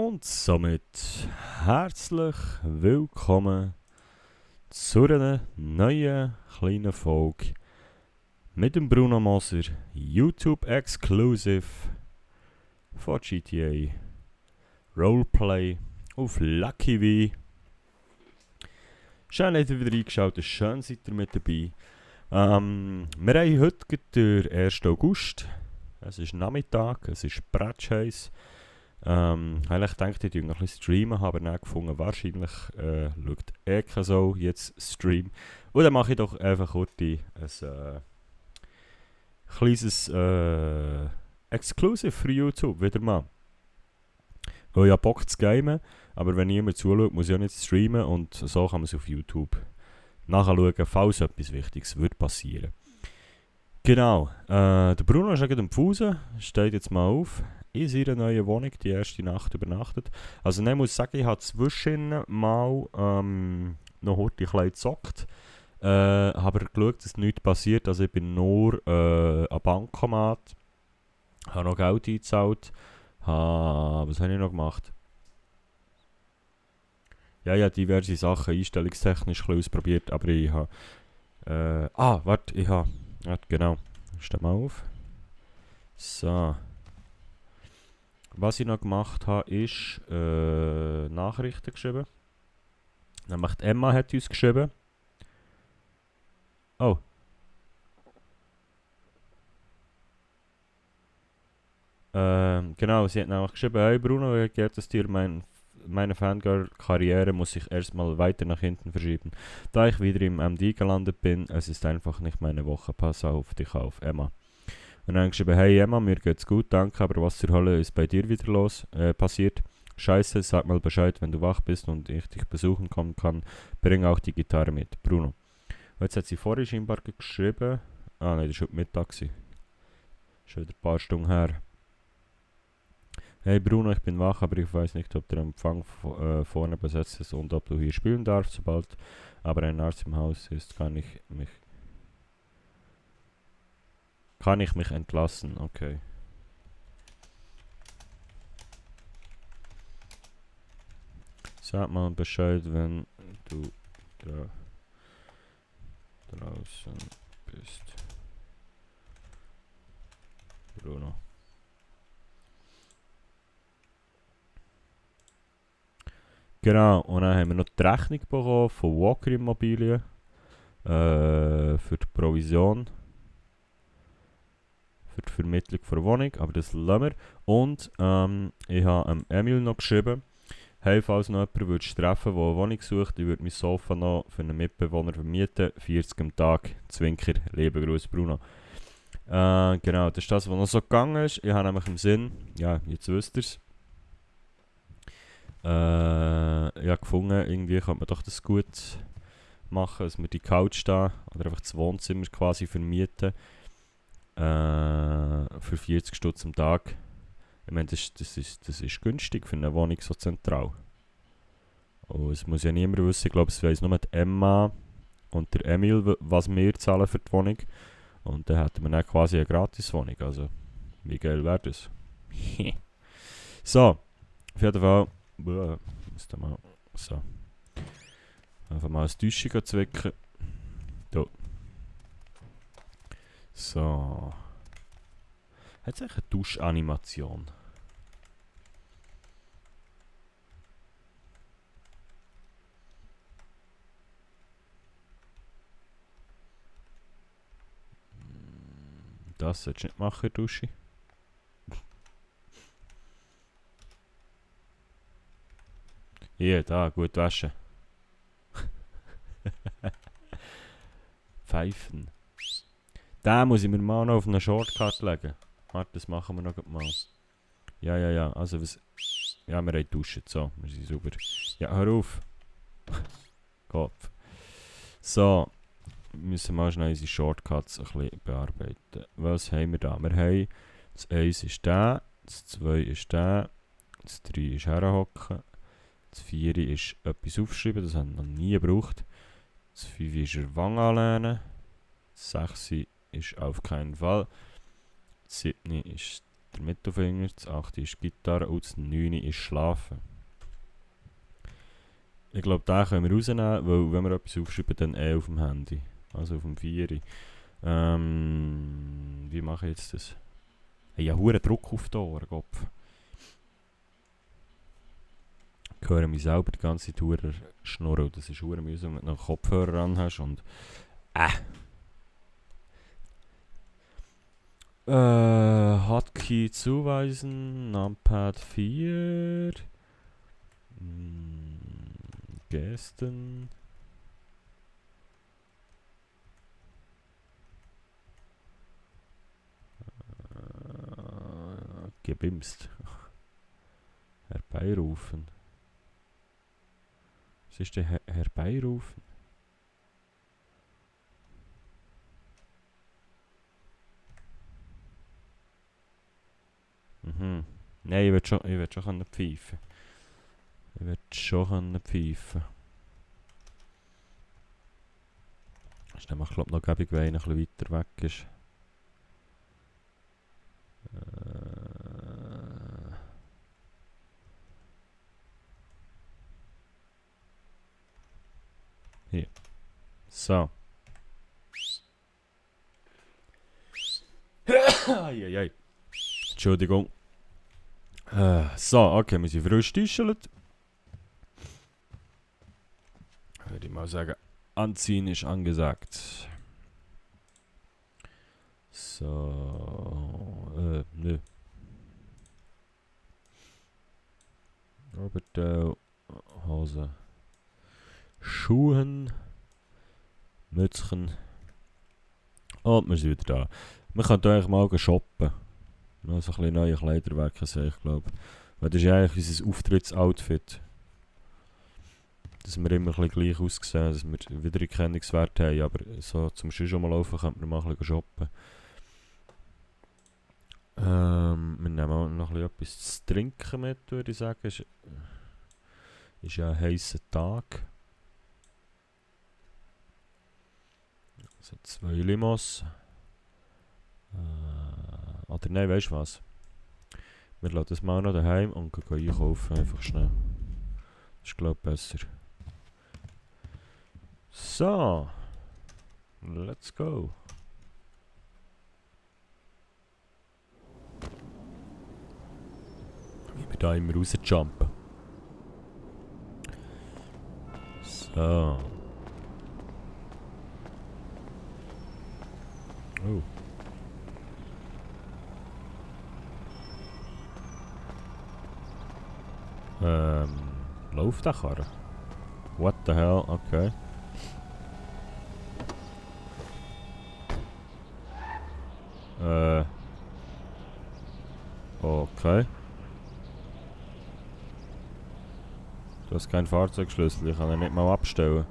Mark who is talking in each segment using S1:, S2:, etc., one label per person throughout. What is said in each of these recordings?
S1: Und somit herzlich willkommen zu einer neuen kleinen Folge mit dem Bruno Moser, YouTube Exclusive von GTA Roleplay auf Lucky V. Schön, dass ihr wieder eingeschaltet, schön seid ihr mit dabei. Wir haben heute den 1. August, es ist Nachmittag, es ist bratschheiss. Eigentlich dachte ich, noch ein bisschen streamen, habe aber dann gefunden, wahrscheinlich schaut keine so jetzt Stream. Und dann mache ich doch einfach kurz ein kleines Exclusive für YouTube wieder mal. Weil ich habe Bock zu gamen, aber wenn niemand zuschaut, muss ich auch nicht streamen und so kann man es auf YouTube nachschauen, falls etwas Wichtiges wird passieren. Genau, der Bruno ist gerade am Pfusen, steht jetzt mal auf. In seiner neuen Wohnung die erste Nacht übernachtet. Also ich muss sagen, ich habe zwischen mal noch heute ein bisschen gezockt. Habe geschaut, dass nichts passiert. Also ich bin nur am Bankomat. Habe noch Geld eingezahlt. Was habe ich noch gemacht? Ja, diverse Sachen einstellungstechnisch ein bisschen ausprobiert. Aber ich habe... genau. Steh mal auf. So. Was ich noch gemacht habe, ist Nachrichten geschrieben. Nämlich die Emma hat uns geschrieben. Oh. Genau, sie hat nämlich geschrieben, hey Bruno, wie geht es dir? Meine Fangirl-Karriere muss sich erstmal weiter nach hinten verschieben. Da ich wieder im MD gelandet bin, es ist einfach nicht meine Woche. Pass auf dich auf, Emma. Und dann geschrieben, hey Emma, mir geht's gut, danke, aber was zur Hölle ist bei dir wieder passiert? Scheiße, sag mal Bescheid, wenn du wach bist und ich dich besuchen kommen kann, bring auch die Gitarre mit, Bruno. Und jetzt hat sie vorhin scheinbar geschrieben, nein, das war heute Mittag, schon wieder ein paar Stunden her. Hey Bruno, ich bin wach, aber ich weiß nicht, ob der Empfang vorne besetzt ist und ob du hier spielen darfst. Sobald aber ein Arzt im Haus ist, kann ich mich entlassen, okay. Sag mal Bescheid, wenn du draußen bist. Bruno. Genau, und dann haben wir noch die Rechnung bekommen von Walker Immobilien für die Provision. Für die Vermittlung der Wohnung, aber das lassen wir. Und ich habe Emil noch geschrieben, hey, falls noch jemand treffen will, der eine Wohnung sucht, ich würde mein Sofa noch für einen Mitbewohner vermieten, 40 am Tag, Zwinker, liebe Gruß Bruno. Genau, das ist das, was noch so gegangen ist. Ich habe nämlich im Sinn, ja, jetzt wisst ihr es, gefunden, irgendwie könnte man doch das gut machen, dass wir die Couch da, oder einfach das Wohnzimmer quasi vermieten, für 40 Stutz am Tag. Ich meine, das ist günstig für eine Wohnung so zentral. Und es muss ja niemand wissen, ich glaube, es weiss nur die Emma und der Emil, was wir zahlen für die Wohnung. Und dann hätten wir dann quasi eine Gratis-Wohnung. Also, wie geil wäre das? So, auf jeden Fall. Müsste mal. So. Einfach mal ein Täuschung zwicken. Da. So. Hat es eigentlich eine Duschanimation? Das solltest du nicht machen, Dusche. Hier, da, gut waschen. Pfeifen. Den muss ich mir mal noch auf einen Shortcut legen. Warte, das machen wir noch mal. Ja. Also was... Ja, wir haben duschen. So, wir sind sauber. Ja, hör auf. Kopf. So. Wir müssen mal schnell unsere Shortcuts ein bisschen bearbeiten. Was haben wir da? Wir haben... Das 1 ist der. Das 2 ist der. Das 3 ist herhocken. Das 4 ist etwas aufschreiben. Das haben wir noch nie gebraucht. Das 5 ist Wangen anlehnen. Das 6 ist auf keinen Fall. Das 7 ist der Mittelfinger, das 8 ist Gitarre und das 9 ist Schlafen. Ich glaube, den können wir rausnehmen, weil wenn wir etwas aufschreiben, dann auf dem Handy. Also auf dem 4. Wie mache ich jetzt das? Hey, ich habe verdammt Druck auf die Ohren, Kopf. Ich höre mich selber die ganze Tour schnurren. Das ist verdammt mühsam, wenn du noch Kopfhörer an hast und... Hotkey zuweisen, Numpad 4. Gesten. Gebimst. Herbeirufen. Was ist denn herbeirufen? Mhm. Nein, ich will schon pfeifen. Ich will schon pfeifen. Das ist nämlich, glaube ich, noch gäbig, wenn einer ein bisschen weiter weg ist. Hier. So. Eieiei. Entschuldigung. So, okay, wir sind frisch gestischelt. Würde ich mal sagen, anziehen ist angesagt. So, nö. Oberteil, Hose, Schuhen, Mützchen. Und wir sind wieder da. Wir können eigentlich mal shoppen. Noch so ein bisschen neue Kleiderwerke sehen, ich glaube. Weil das ist ja eigentlich unser Auftrittsoutfit. Dass wir immer ein bisschen gleich aussehen, dass wir Wiedererkennungswert haben. Aber so zum schon mal laufen könnte man mal ein bisschen shoppen. Wir nehmen auch noch ein bisschen etwas zu trinken mit, würde ich sagen. Ist ja ein heisser Tag. Also 2 Limos. Oder nein, weißt du was? Wir lassen das mal noch daheim und gehen einkaufen, einfach schnell. Das ist, glaube ich, besser. So. Let's go. Ich bin da immer rausjumpen. So. Oh. Läuft der Karre? What the hell? Okay. Okay. Du hast keinen Fahrzeugschlüssel, ich kann ihn nicht mal abstellen.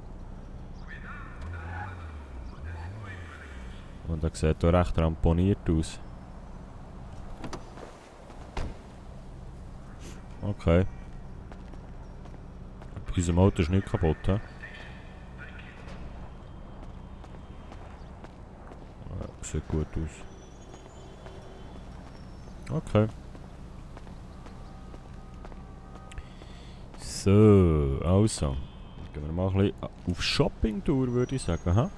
S1: Und er sieht hier recht ramponiert aus. Okay. Unser Auto ist nicht kaputt, he? Ja, sieht gut aus. Okay. So, also. Gehen wir mal ein bisschen auf Shopping-Tour, würde ich sagen, ha?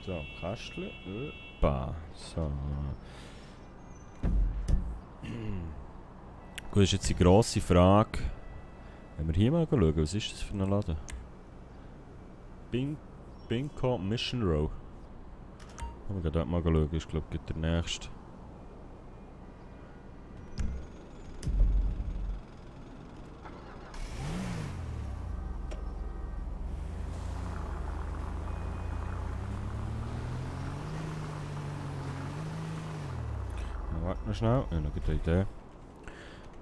S1: So, Kästchen. Opa. So. Gut, das ist jetzt die grosse Frage. Wenn wir hier mal schauen, was ist das für ein Laden? Binko Mission Row. Wir gehen dort mal schauen, ist glaube ich der nächste. Warte noch schnell, ich habe noch eine Idee.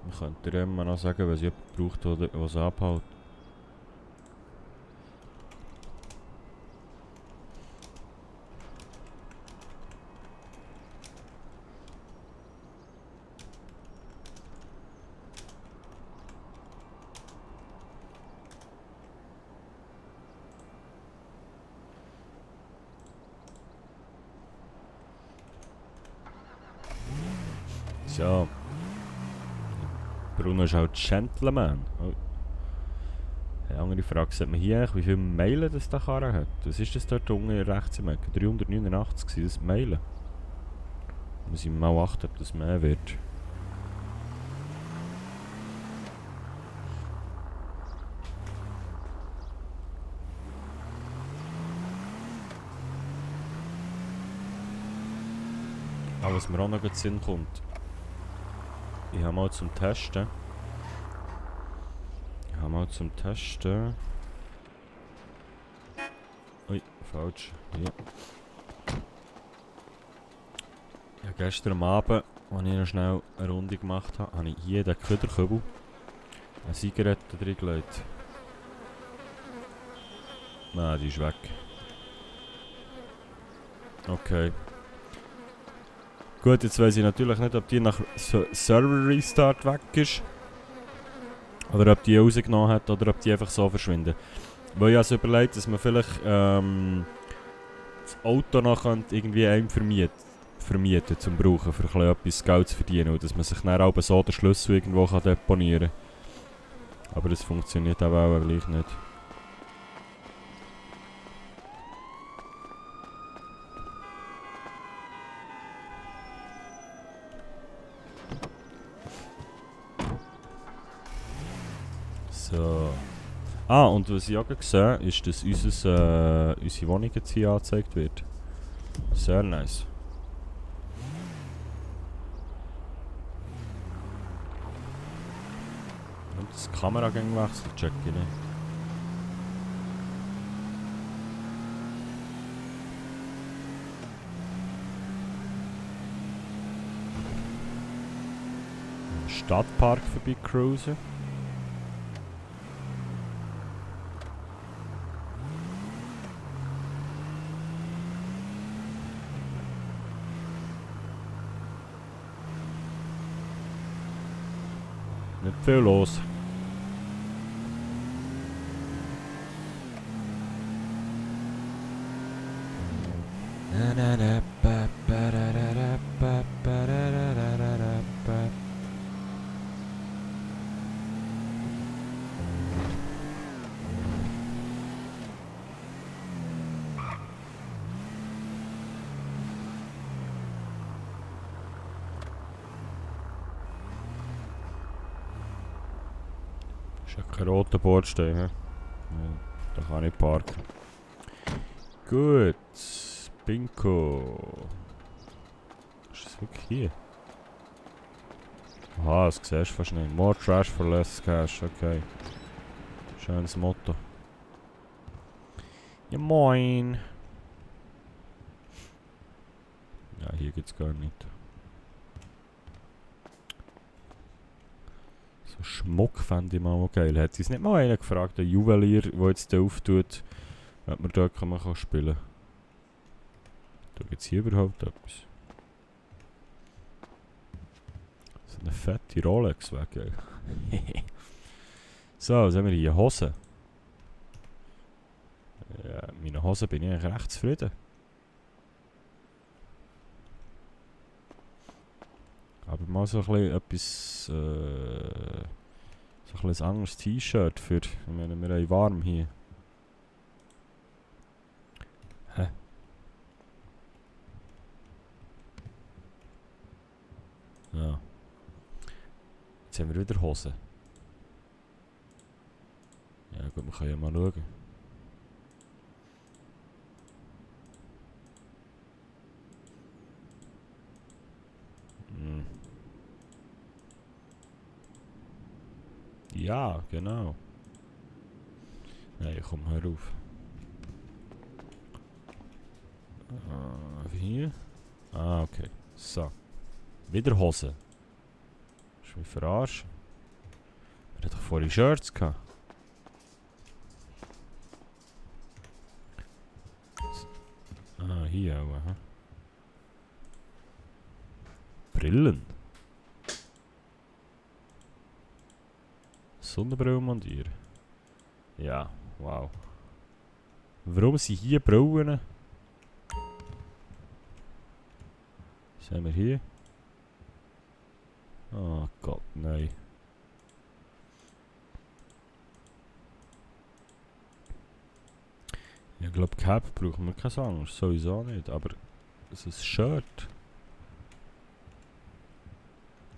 S1: Wir könnten immer noch sagen, wenn es jemand braucht, der was abhält. So. Bruno ist halt Gentleman. Oh. Eine andere Frage, sieht man hier eigentlich, wie viele Meilen das der Karre hat? Was ist das dort unten rechts im Eck? 389 waren das Meilen. Muss ich mal achten, ob das mehr wird. Aber was mir auch noch in den Sinn kommt. Ich habe mal zum Testen. Ui, falsch. Hier. Ja, gestern am Abend, als ich noch schnell eine Runde gemacht habe, habe ich hier den Köderkübel eine Zigarette drin gelegt. Nein, die ist weg. Okay. Gut, jetzt weiss ich natürlich nicht, ob die nach Server-Restart weg ist. Oder ob die rausgenommen hat, oder ob die einfach so verschwinden. Weil ich also überlegt, dass man vielleicht das Auto noch irgendwie einem vermieten zum Brauchen, für etwas Geld zu verdienen. Und dass man sich dann auch so den Schlüssel irgendwo deponieren kann. Aber das funktioniert aber auch gleich nicht. So. Ah, und was ich auch gesehen habe, ist, dass unsere Wohnung jetzt hier angezeigt wird. Sehr nice. Und das Kameragang wechselt, check ich nicht. Stadtpark vorbei cruisen. Nicht viel los. Ist ja kein roter Bordstein, he? Ja, da kann ich parken. Gut. Bingo. Ist das wirklich hier? Aha, das siehst du fast nicht. More trash for less cash, okay. Schönes Motto. Ja moin. Ja, hier geht's gar nicht. So Schmuck fände ich mal auch geil. Hat sich nicht mal einer gefragt, der Juwelier, der jetzt hier auftut, ob man dort kann spielen kann? Da gibt es hier überhaupt etwas. So eine fette Rolex weg, ey. So, was haben wir hier? Hosen. Ja, mit meinen Hosen bin ich eigentlich recht zufrieden. Aber mal so ein bisschen etwas, so ein bisschen ein anderes T-Shirt für, ich meine, wir haben warm hier. Hä? Ja. Jetzt haben wir wieder Hosen. Ja gut, wir können ja mal schauen. Ja, genau. Nein, komm, hör auf. Hier? Ah, okay. So. Wieder Hose. Ist mich verarscht. Wir hatten doch vorhin Shirts gehabt. Ah, hier auch, aha. Brillen. Sonnenbrille montieren. Ja, wow. Warum sind hier Brillen? Was haben wir hier? Oh Gott, nein. Ich glaube, Cap brauchen wir keine Angst, sowieso nicht, aber es ist ein Shirt.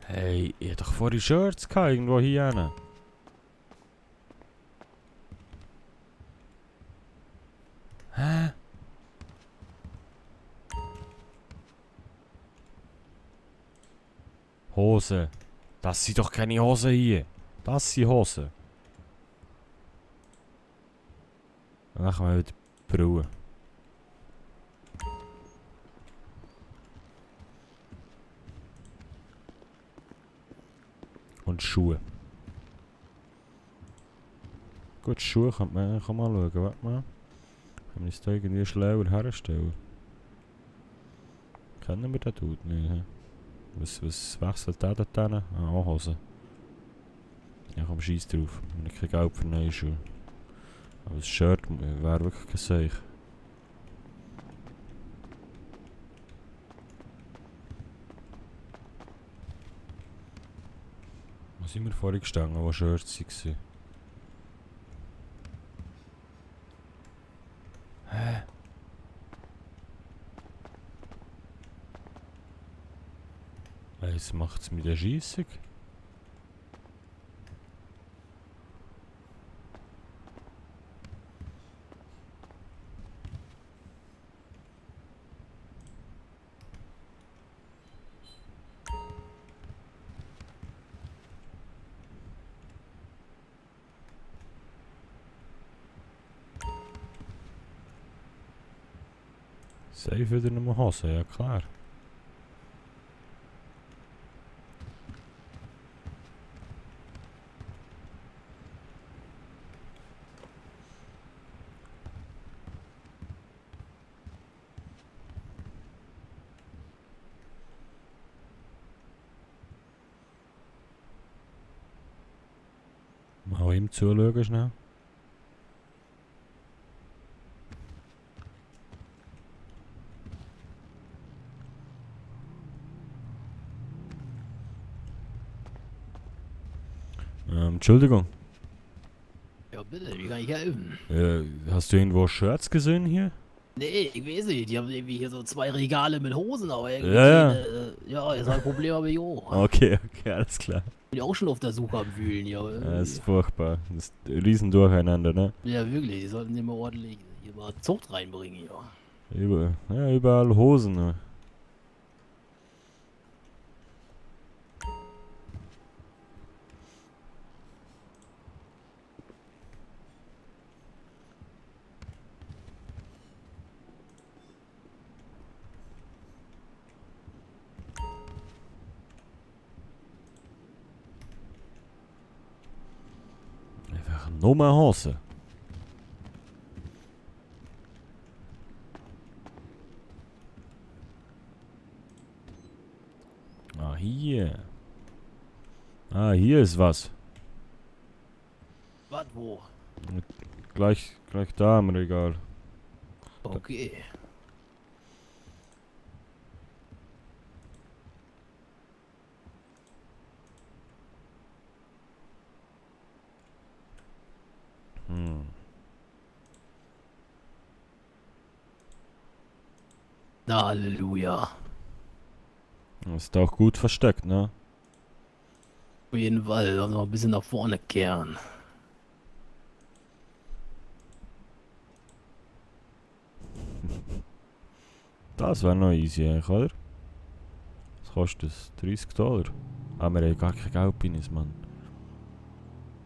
S1: Hey, ich hatte doch vorhin Shirts gehabt, irgendwo hier hin. Hä? Hose. Das sind doch keine Hosen hier. Das sind Hosen. Und dann kann man wieder Brille. Und Schuhe. Gut, Schuhe kann man eigentlich auch mal schauen. Warte mal. Können wir uns da irgendwie schlauer herstellen? Kennen wir den Dude nicht? He? Was wechselt der dort hin? Ah, auch Hosen. Ja, komm, scheiß drauf. Wenn ich kein Geld für neue Schuhe. Aber das Shirt wäre wirklich kein Seich. Wo sind wir vorhin gestanden, wo Shirts waren? Hä? Was macht es mit der Scheissung? Safe wieder nur Hosen, ja klar. Mal ihm zuschauen schnell. Entschuldigung.
S2: Ja, bitte, wie kann ich helfen?
S1: Hast du irgendwo Shirts gesehen hier?
S2: Nee, ich weiß nicht, die haben irgendwie hier so 2 Regale mit Hosen, aber irgendwie
S1: Ja, ja.
S2: keine, ja, ist ein Problem, aber jo.
S1: Okay, okay, alles klar.
S2: Bin ja auch schon auf der Suche am Wühlen hier.
S1: Das ist furchtbar. Das ist ein Riesendurcheinander, ne?
S2: Ja, wirklich, die sollten hier mal ordentlich hier mal Zucht reinbringen hier.
S1: Überall Hosen. Ne? Einfach nur mal Hose. Ah, hier. Ah, hier ist was.
S2: Was, wo?
S1: Gleich da im Regal.
S2: Okay.
S1: Hm.
S2: Na, Halleluja.
S1: Das ist auch gut versteckt, ne?
S2: Auf jeden Fall, noch ein bisschen nach vorne kehren.
S1: Das wäre noch easy eigentlich, oder? Was kostet das? 30 Dollar? Ah, wir haben gar kein Geld bei uns, Mann.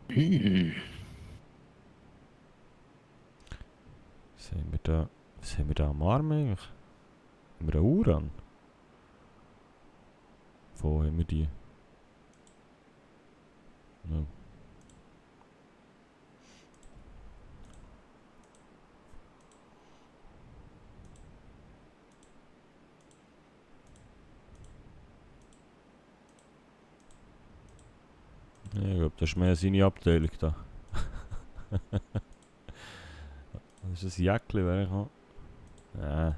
S2: Hm.
S1: Was haben wir da am Arm eigentlich? Haben wir eine Uhr an? Wo haben wir die? No. Ja, ich glaube, das ist mehr seine Abteilung da. Das ist ein Jäckchen, wäre ich auch. Ja.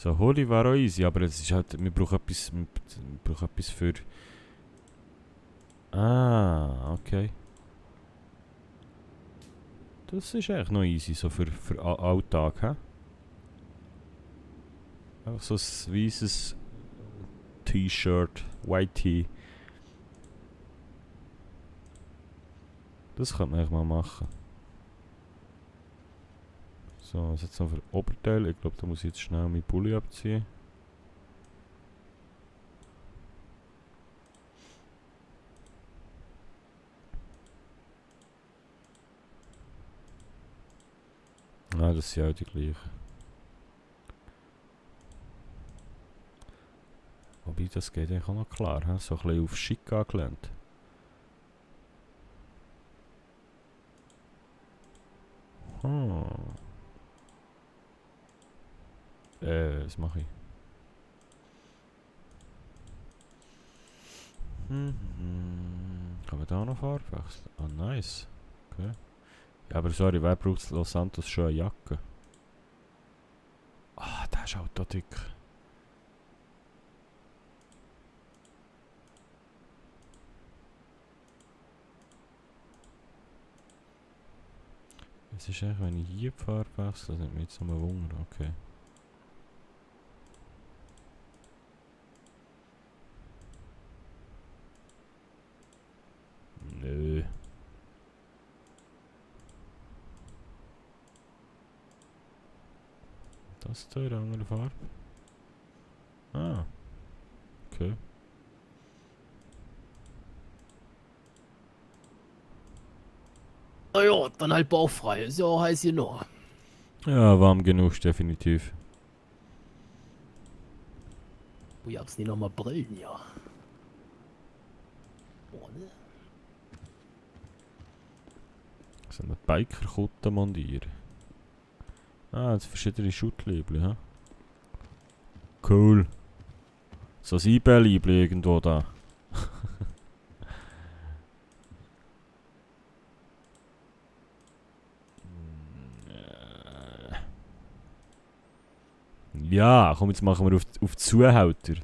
S1: So, Holi wäre auch easy, aber es ist halt, wir brauchen etwas für... Ah, okay. Das ist eigentlich noch easy, so für Alltag, hä? Einfach so ein weißes T-Shirt, White Tee. Das könnte man eigentlich mal machen. So, was jetzt noch für Oberteil? Ich glaube, da muss ich jetzt schnell meinen Pulli abziehen. Ah, das sind auch die gleichen. Wobei, das geht eigentlich auch noch klar, he? So ein bisschen auf schick angelehnt. Hm. Was mache ich? Kann man da noch Farbe wechseln? Ah, nice. Okay. Ja, aber sorry, wer braucht Los Santos schon eine Jacke? Ah, der ist halt da dick. Es ist eigentlich, wenn ich hier die Farbe wechsle, sind wir jetzt nochmal Wunder, okay. Nö. Das ist eine andere Farbe. Ah. Okay.
S2: Naja, dann halt bauchfrei. Ist ja auch heiß genug.
S1: Ja, warm genug, definitiv.
S2: Oh, ihr habt's nicht nochmal Brillen, ja. Oh, ne?
S1: So eine Biker-Kutte montieren. Ah, jetzt verschiedene Schuttlibel, hä? Cool. So ein IB-Libel irgendwo da. Ja, komm, jetzt machen wir auf die Zuhälter.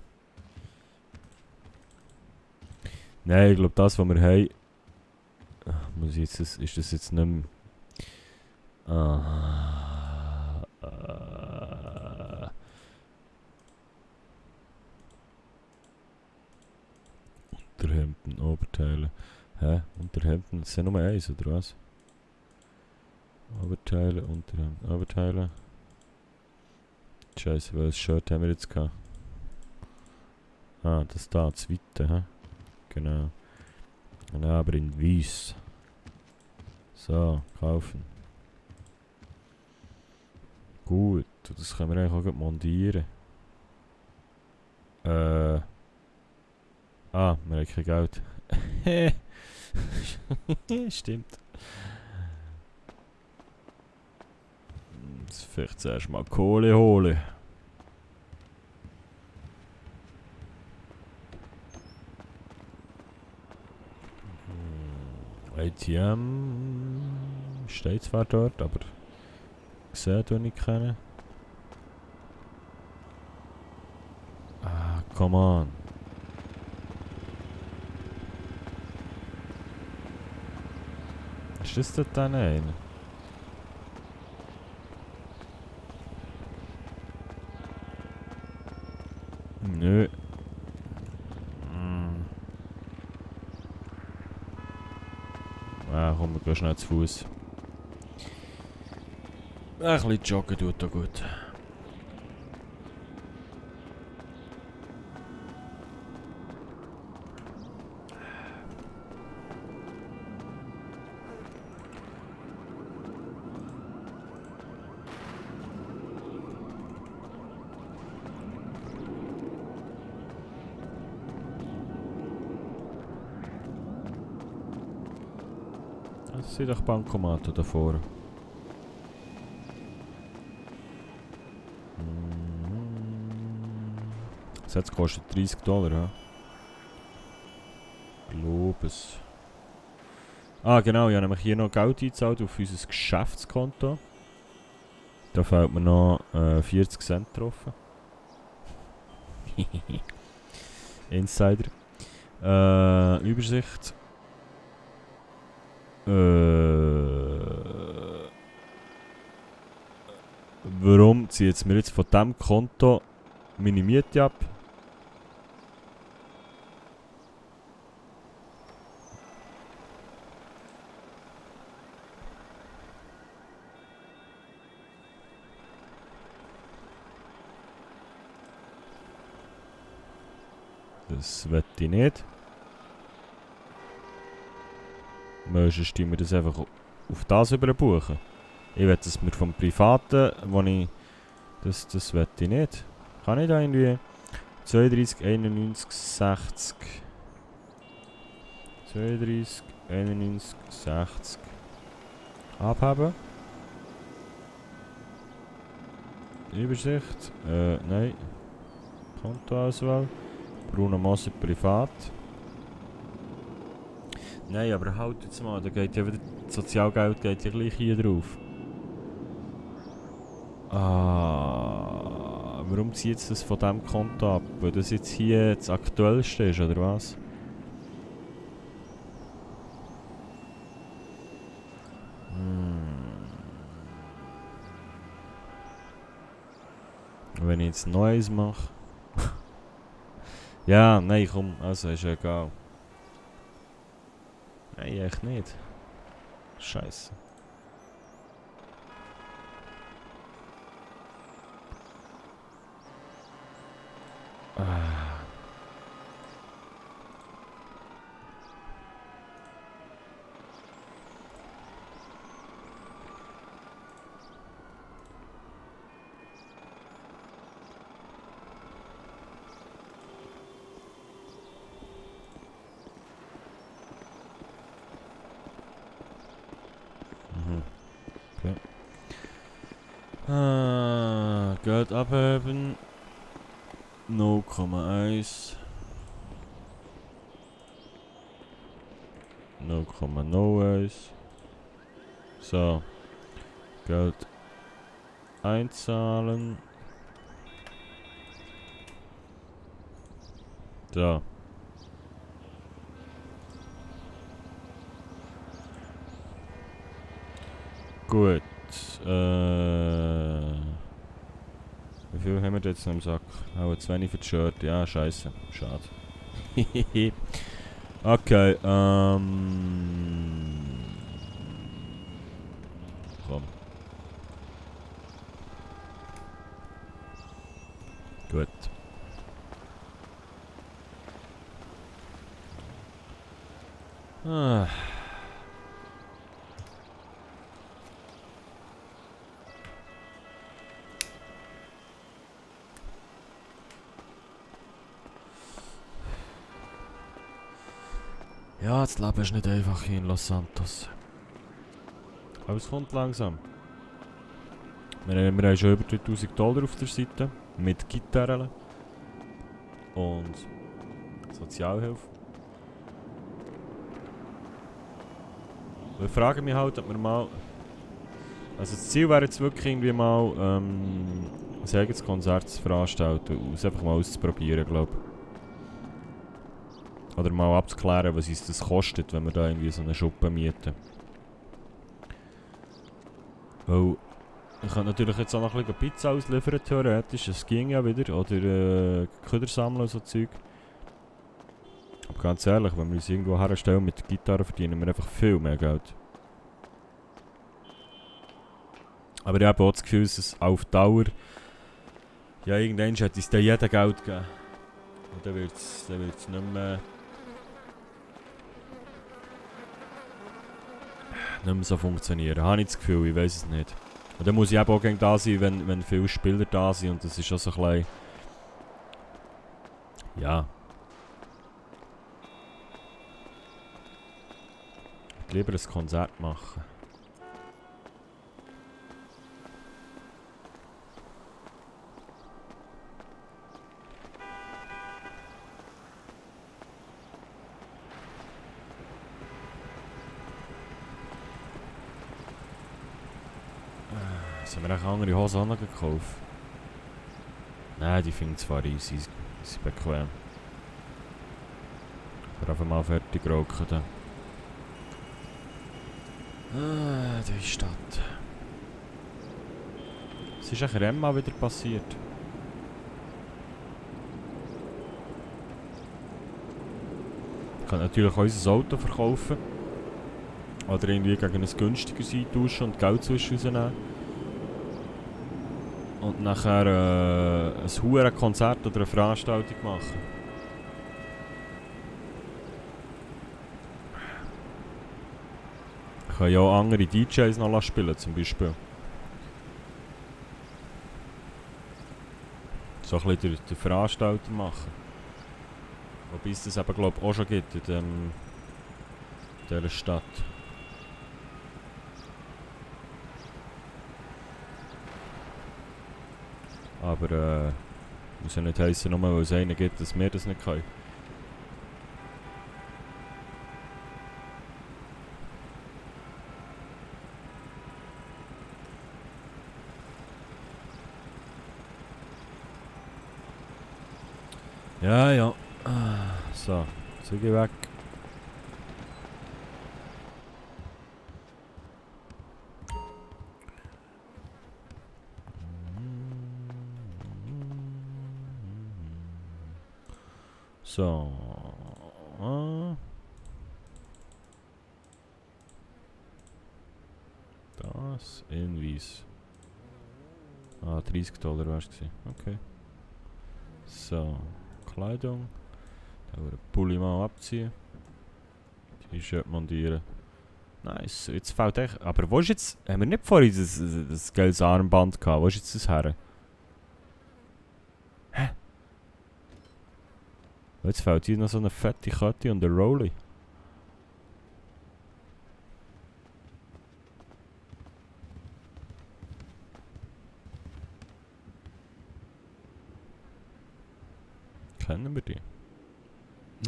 S1: Nein, ich glaube, das, was wir haben... Muss ich jetzt, ist das jetzt nicht mehr... Unterhemden, Oberteile. Hä? Unterhemden, das sind nur eins, oder was? Oberteile, Unterhemden, Oberteile. Scheiße, welches Shirt haben wir jetzt gehabt? Ah, das da, das Weite, hä? Genau. Genau, aber in weiß. So, kaufen. Gut, das können wir eigentlich auch gut montieren. Ah, wir haben kein Geld. Stimmt. Jetzt vielleicht zuerst mal Kohle holen. ATM steht zwar dort, aber gesehen tue ich keinen. Ah, come on. Ist das dort dann einer? Nö. Ah, komm, wir gehen schnell zu Fuß. Ein bisschen joggen tut da gut. Das sind doch Bankomaten da vorne. Das jetzt kostet $30, ja. Glaube es. Ah genau, ich habe nämlich hier noch Geld eingezahlt auf unser Geschäftskonto. Da fehlt mir noch 40 Cent drauf. Insider. Übersicht. Warum zieht es mir jetzt von diesem Konto meine Miete ab? Das will ich nicht. Möchtest du mir das einfach auf das überbuchen? Ich will es mir vom Privaten, wo ich... Das will ich nicht. Kann ich da irgendwie 32, 91, 60... 32, 91, 60... abheben? Übersicht? Nein. Kontoauswahl. Bruno Moser privat. Nein, aber halt jetzt mal, da geht ja wieder das Sozialgeld geht ja gleich hier drauf. Ah, warum zieht es das von diesem Konto ab? Weil das jetzt hier das aktuellste ist, oder was? Wenn ich jetzt Neues mache. Ja, nein, komm, also ist ja egal. Nein, echt nicht. Scheiße. Okay. Geld abheben. 0,1. 0,01. So. Geld einzahlen. So. Gut. Wie viel haben wir jetzt noch im Sack? Auch zu wenig für das Shirt. Ja, scheiße. Schade. Okay, komm. Gut. Ah. Ja, das Leben ist nicht einfach hier in Los Santos. Aber es kommt langsam. Wir haben schon über $3000 auf der Seite. Mit Gitarren. Und Sozialhilfe. Ich frage mich halt, ob wir mal... Also das Ziel wäre jetzt wirklich irgendwie mal ein eigenes Konzert zu veranstalten und es einfach mal auszuprobieren, glaube ich. Oder mal abzuklären, was uns das kostet, wenn wir da irgendwie so eine Schuppe mieten. Weil ich könnte natürlich jetzt auch noch ein bisschen Pizza ausliefern, theoretisch, das ging ja wieder. Oder Köder sammeln und so Zeug. Aber ganz ehrlich, wenn wir uns irgendwo herstellen mit der Gitarre, verdienen wir einfach viel mehr Geld. Aber ich habe auch das Gefühl, dass es auf Dauer... Ja, irgendwann hätte es dann jeder Geld gegeben. Und dann wird es nicht mehr so funktionieren. Habe ich das Gefühl, ich weiß es nicht. Und dann muss ich eben auch gegen da sein, wenn viele Spieler da sind. Und das ist auch so ein bisschen... Ja. Ich würde lieber ein Konzert machen. Haben wir auch andere Hosen auch noch gekauft? Nein, die finde ich zwar easy. Sie sind bequem. Aber einfach mal fertig rauchen dann. Ah, die Stadt. Was ist eigentlich Remma wieder passiert? Ich kann natürlich auch unser Auto verkaufen. Oder irgendwie gegen ein günstiges eintauschen und Geld zwischen rausnehmen. Und nachher ein hohes Konzert oder eine Veranstaltung machen. Ich kann ja auch andere DJs noch spielen zum Beispiel. So ein bisschen den Veranstalter machen. Wobei es das eben glaube ich auch schon gibt in dieser Stadt. Aber muss ja nicht heissen, nur weil es einen gibt, dass wir das nicht können. Ja, ja. So, Züge weg. So. Das Invis. $30 war es. Okay. So. Kleidung. Da wir den Pulli mal abziehen. T-Shirt montieren. Nice. Jetzt fällt echt. Aber wo ist jetzt. Haben wir nicht vorhin das gelbes Armband gehabt? Wo ist jetzt das her? Hä? Jetzt fällt hier noch so eine fette Kette und ein Rolli. Kennen wir die?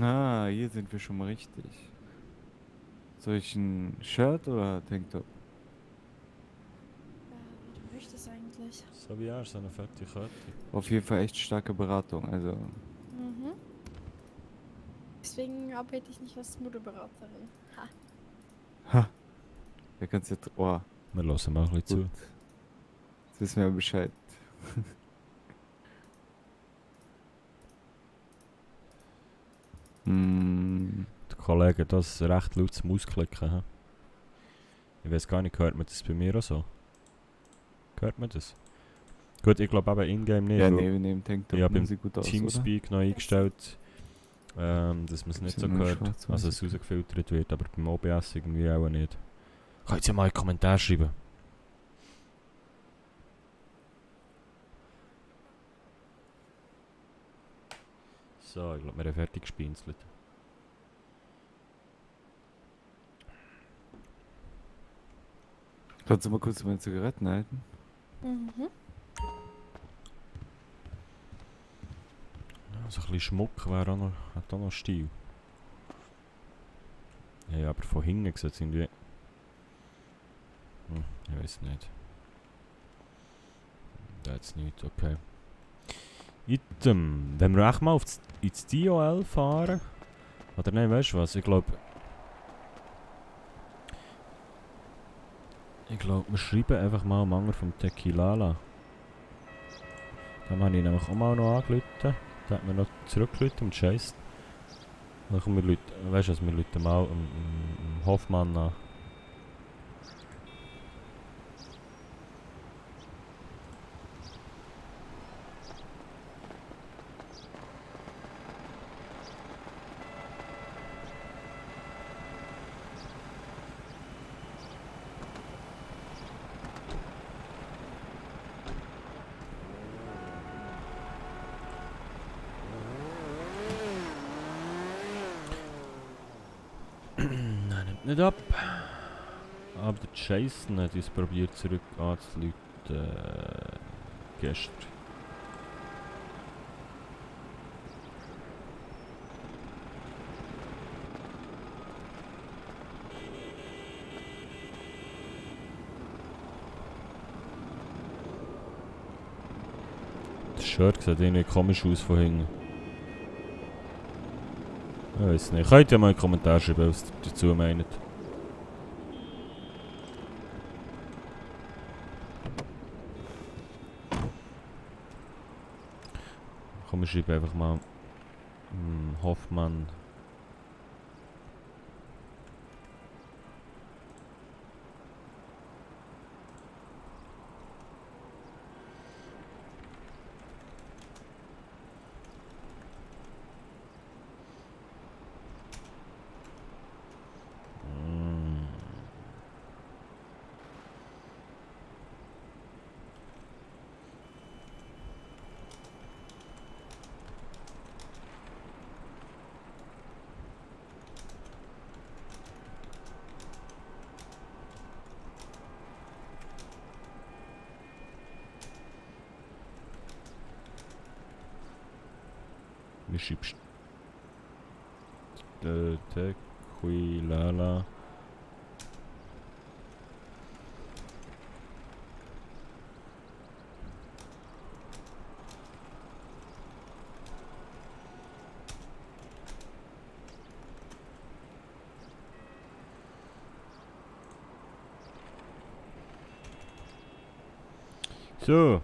S3: Ah, hier sind wir schon mal richtig. Soll ich ein Shirt oder Tanktop?
S4: Ja, wie du möchtest eigentlich.
S1: So wie er, so eine fette Kette.
S3: Auf jeden Fall echt starke Beratung. Also,
S4: Mhm. Deswegen arbeite ich nicht als Modeberaterin. Ha.
S3: ha, wer kann's jetzt. Oh,
S1: Wir hören mal ein bisschen
S3: gut. Jetzt wissen wir ja Bescheid. Mm,
S1: Der Kollege hat das recht laut zum Ausklicken. He? Ich weiß gar nicht, hört man das bei mir auch so? Hört man das? Gut, ich glaube eben in-game nicht.
S3: ja,
S1: weil
S3: nee, wir nehmen Tanktop.
S1: ich habe
S3: nehmen
S1: im
S3: sie gut aus, oder?
S1: Teamspeak noch eingestellt, dass man es nicht so
S3: Sind wir
S1: hört.
S3: schwarz,
S1: Also
S3: weiß
S1: es rausgefiltert wird, aber beim OBS irgendwie auch nicht. Könnt ihr ja mal einen Kommentar schreiben. So, ich glaube, wir haben fertig gespinselt.
S3: Kannst du mal kurz meine Zigaretten halten?
S4: Mhm.
S1: Ja, so ein bisschen Schmuck wäre auch noch, hat auch noch Stil. Ja, aber von hinten sieht es irgendwie... ich weiß nicht. Da jetzt nicht, okay. Item. Wenn wir echt mal ins DOL fahren... Oder nein, weißt du was? Ich glaube... wir schreiben einfach mal am Anger vom Tequilala. Dann habe ich nämlich auch mal noch angerufen. Da hat mir noch zurückgerufen und scheiße. Dann kommen wir Leute, weißt du was, wir rufen mal am Hoffmann an. Nein, nimmt nicht ab. Aber der Jason hat uns probiert zurück anzuleiten. Gestern. Das Shirt sieht irgendwie komisch aus von hinten. Ich weiß nicht. Könnt ihr mal in den Kommentaren schreiben, was ihr dazu meint. Komm, wir schreiben einfach mal Hoffmann. Wie schreibst du? Tequilala. So.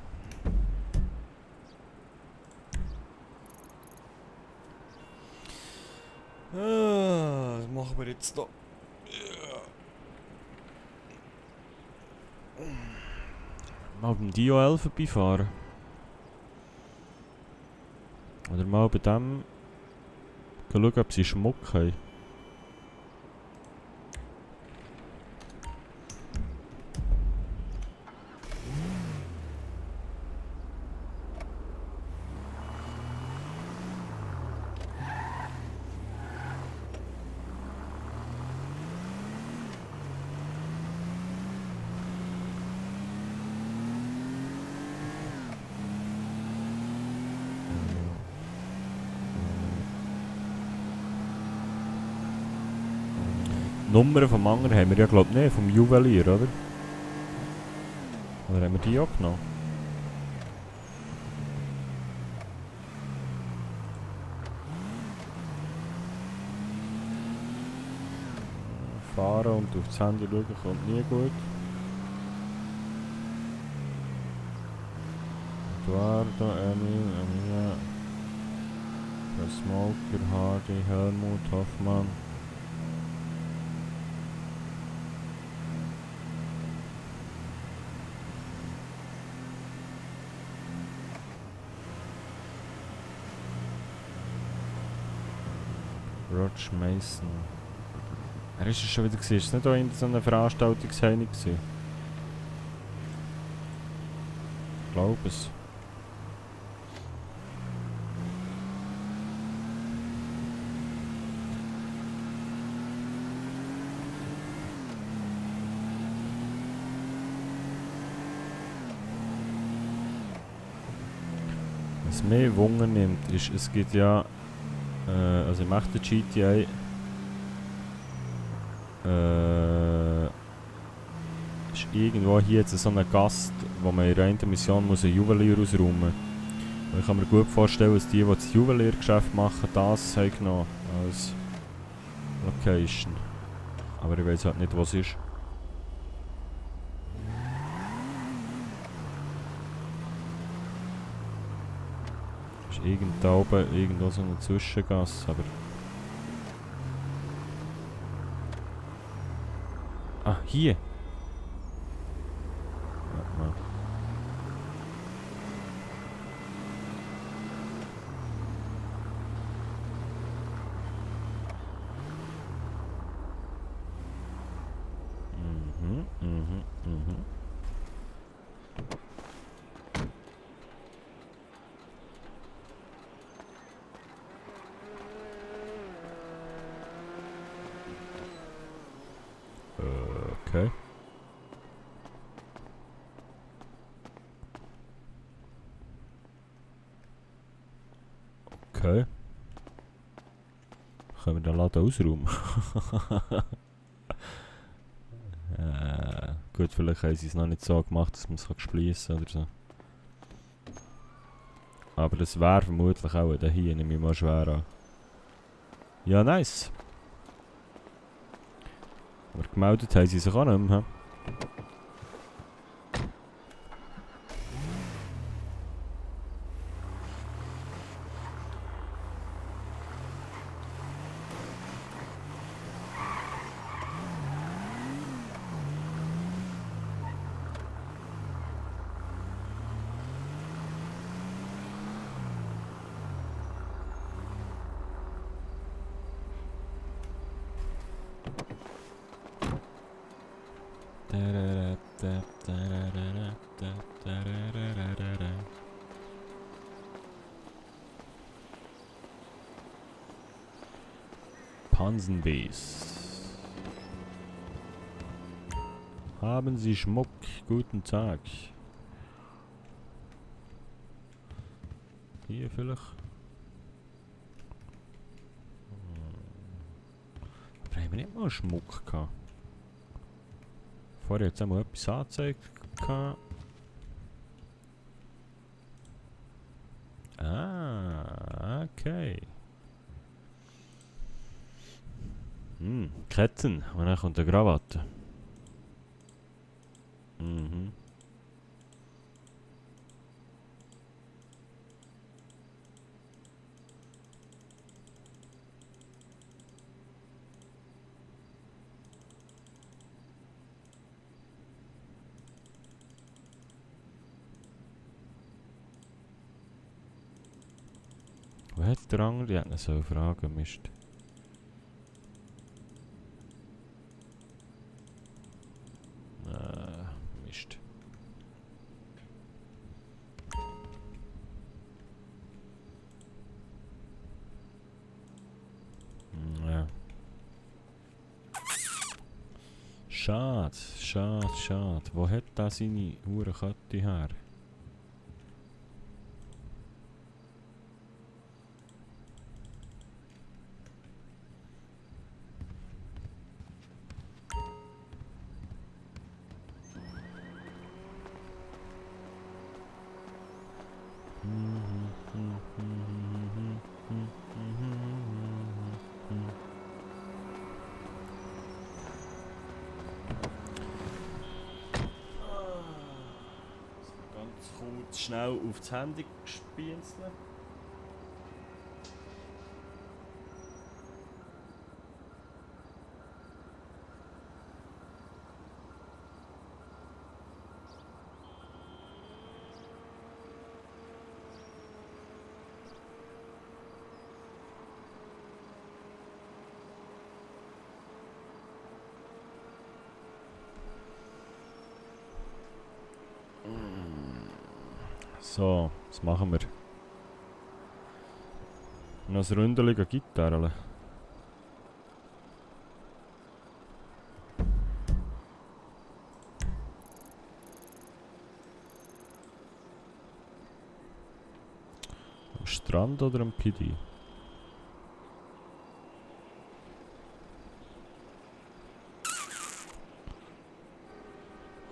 S1: Was machen wir jetzt da? Mal beim DOL vorbeifahren. Oder mal bei dem schauen, ob sie Schmuck haben. Nummer vom anderen haben wir ja glaube ich nicht, vom Juwelier, oder? Oder haben wir die auch genommen? Fahren und aufs Handy schauen kommt nie gut. Eduardo, Emil, Emilia, der Smoker, Hardy, Helmut, Hoffmann. Roger Mason. Er ist es schon wieder gewesen. Ist es nicht auch in so einer Veranstaltungsheini gewesen? Ich glaube es. Was mich Wunder nimmt, ist, es gibt ja also im echten GTA ist irgendwo hier jetzt so ein Gast, wo man in der einen Mission muss einen Juwelier ausräumen muss. Ich kann mir gut vorstellen, dass die das Juweliergeschäft machen, das haben genommen als Location. Aber ich weiß halt nicht, was es ist. Ist da oben irgendwo so eine Zwischengasse, aber... Ah, hier! Warte mal. Mhm. Okay. Okay. Können wir den Laden ausräumen? Gut, vielleicht haben sie es noch nicht so gemacht, dass man es schliessen kann oder so. Aber das wäre vermutlich auch hier, nehme ich mal schwer an. Ja, nice. Aber gemeldet haben sie sich auch nicht mehr. Pansenbees. Haben Sie Schmuck? Guten Tag. Hier vielleicht? Aber haben wir nicht mal Schmuck gehabt? Vorher hat es einmal etwas angezeigt. Ah, okay. Ketten. Und dann kommt eine Krawatte. Mhm. Wo hat der andere? Die hat ihn so fragen Mist. Mist. Ja. Schade, schade, schade. Wo hat der seine Uhrenkette her? Ganz kurz schnell auf das Handy gespienzelt. So, was machen wir? Noch ein Ründchen Gitarre. Am Strand oder am PD?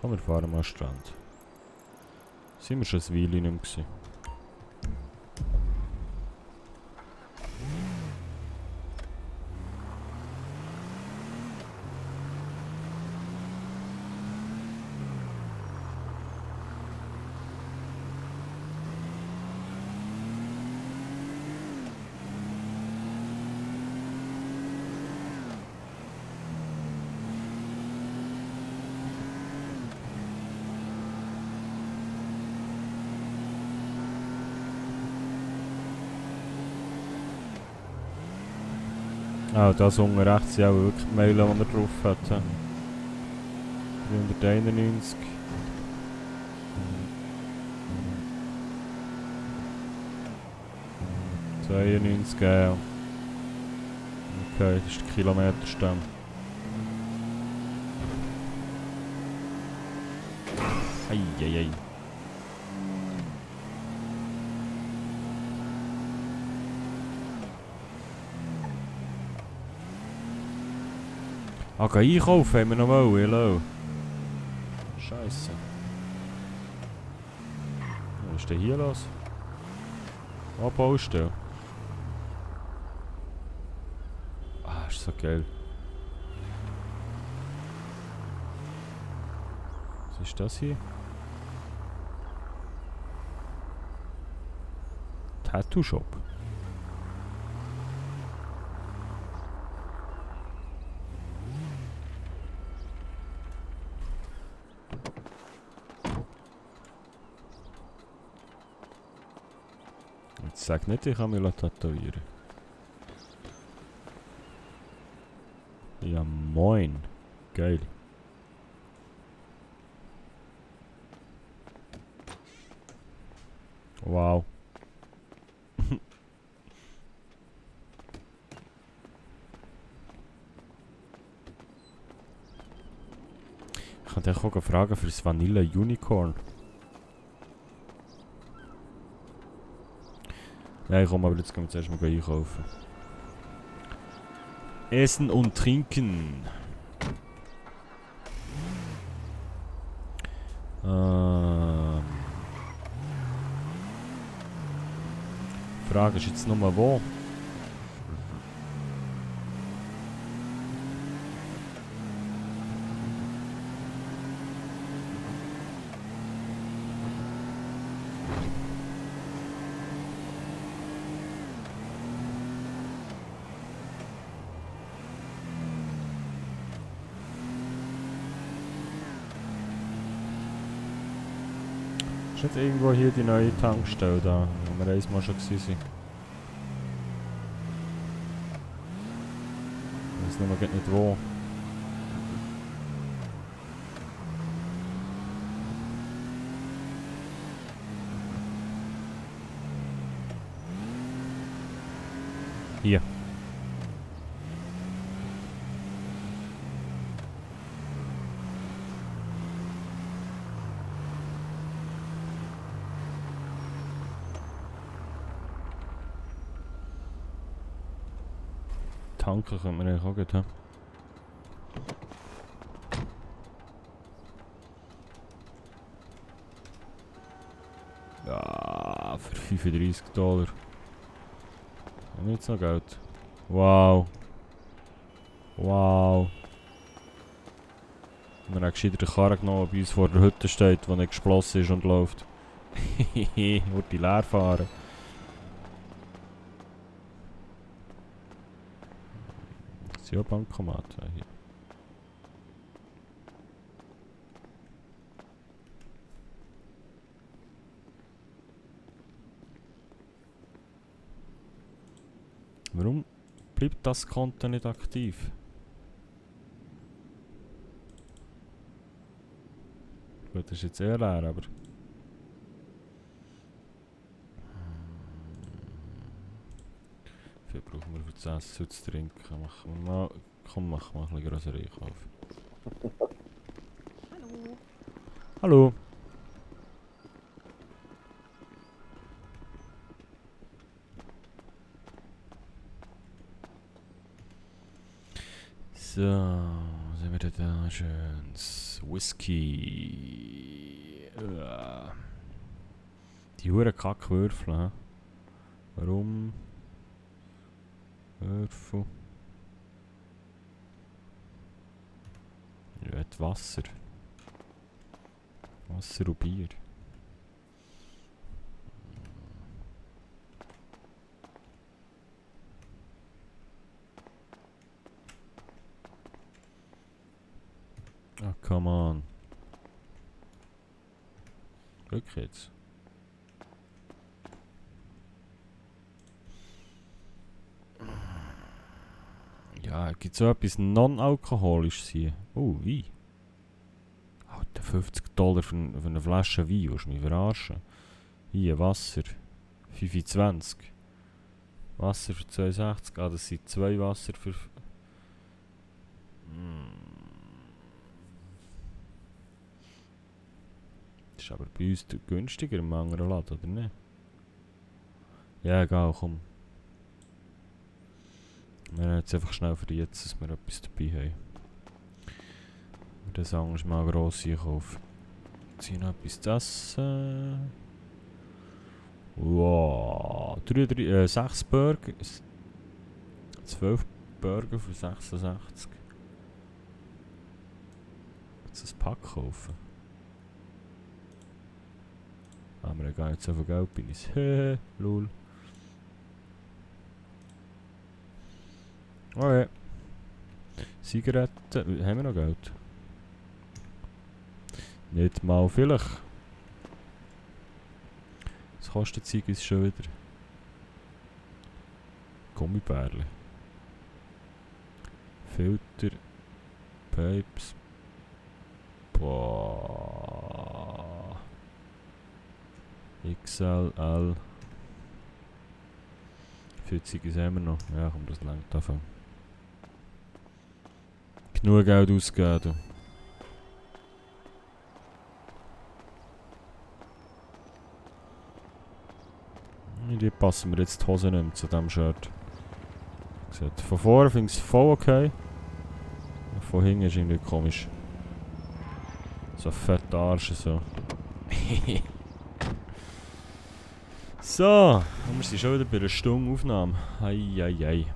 S1: Komm, wir fahren mal am Strand. Sind wir schon ein Weile nicht mehr gewesen. Ah, das unten rechts sind auch wirklich die Meilen, die er drauf hat. 391. – 92, ja. Okay, das ist der Kilometerstand. Eieiei. Ah, geh einkaufen haben wir noch wollen, hello. Scheisse. Was ist denn hier los? Ah, Baustelle. ist so geil. Was ist das hier? Tattoo Shop. Jetzt sag nicht, ich kann mich tätowieren. Ja, moin. Geil. Wow. Ich kann dich auch fragen für das Vanille Unicorn. Ja, ich komme, aber jetzt können wir zuerst mal einkaufen. Essen und Trinken. Frage ist jetzt nochmal wo? Ist nicht irgendwo hier die neue Tankstelle da, wo wir einmal schon waren? Ich weiß nur nicht wo. Hier. Tanken könnte man eigentlich auch gut haben. Ja, für $35. Haben wir jetzt noch Geld? Wow. Wow. Wir haben gescheiter den Karren genommen, der bei uns vor der Hütte steht, die nicht geschlossen ist und läuft. Hehehe, wird die leer fahren. Das sind ja Bankomaten hier. Warum bleibt das Konto nicht aktiv? Gut, das ist jetzt eher leer, aber... Wie viel brauchen wir für das Essen und das Trinken? Machen wir mal... Komm, mach mal ein bisschen größeren Einkauf.
S4: Hallo.
S1: Hallo! So, was haben wir denn da schönes? Whisky. Die huren Kackwürfel, hä? Warum? Würfel. Ich will Wasser. Wasser und Bier. Ah, come on. Wirklich jetzt? Ja, gibt es so etwas non-alkoholisches hier? Oh, Wein. Alter, $50 für eine Flasche Wein, willst du mich verarschen? Hier, Wasser. 25. Wasser für 62. Ah, das sind 2 Wasser für... Das ist aber bei uns günstiger im anderen Laden, oder nicht? Ja, egal, komm. Wir haben jetzt einfach schnell für jetzt, dass wir etwas dabei haben. Wir sagen wir mal gross einkaufen. Jetzt hier noch etwas zu essen. Wow. 6 Burger. 12 Burger für 66. Kannst du ein Pack kaufen? Haben wir ja gar nicht so viel Geld, bin ich. Hehe, lol. Okay. Zigaretten, haben wir noch Geld? Nicht mal vielleicht. Was kostet Ziggis schon wieder? Gummibärli. Filter. Pipes. Boah. XL, L. 40 ist haben wir noch. Ja, komm, das langt davon. Genug Geld ausgeben. Du. Die passen mir jetzt die Hose nicht mehr zu diesem Shirt. Von vorne finde ich es voll okay. Von hinten ist irgendwie komisch. So fette Arsch so. So, und wir sind schon wieder bei einer Stunde Aufnahme. Eieiei.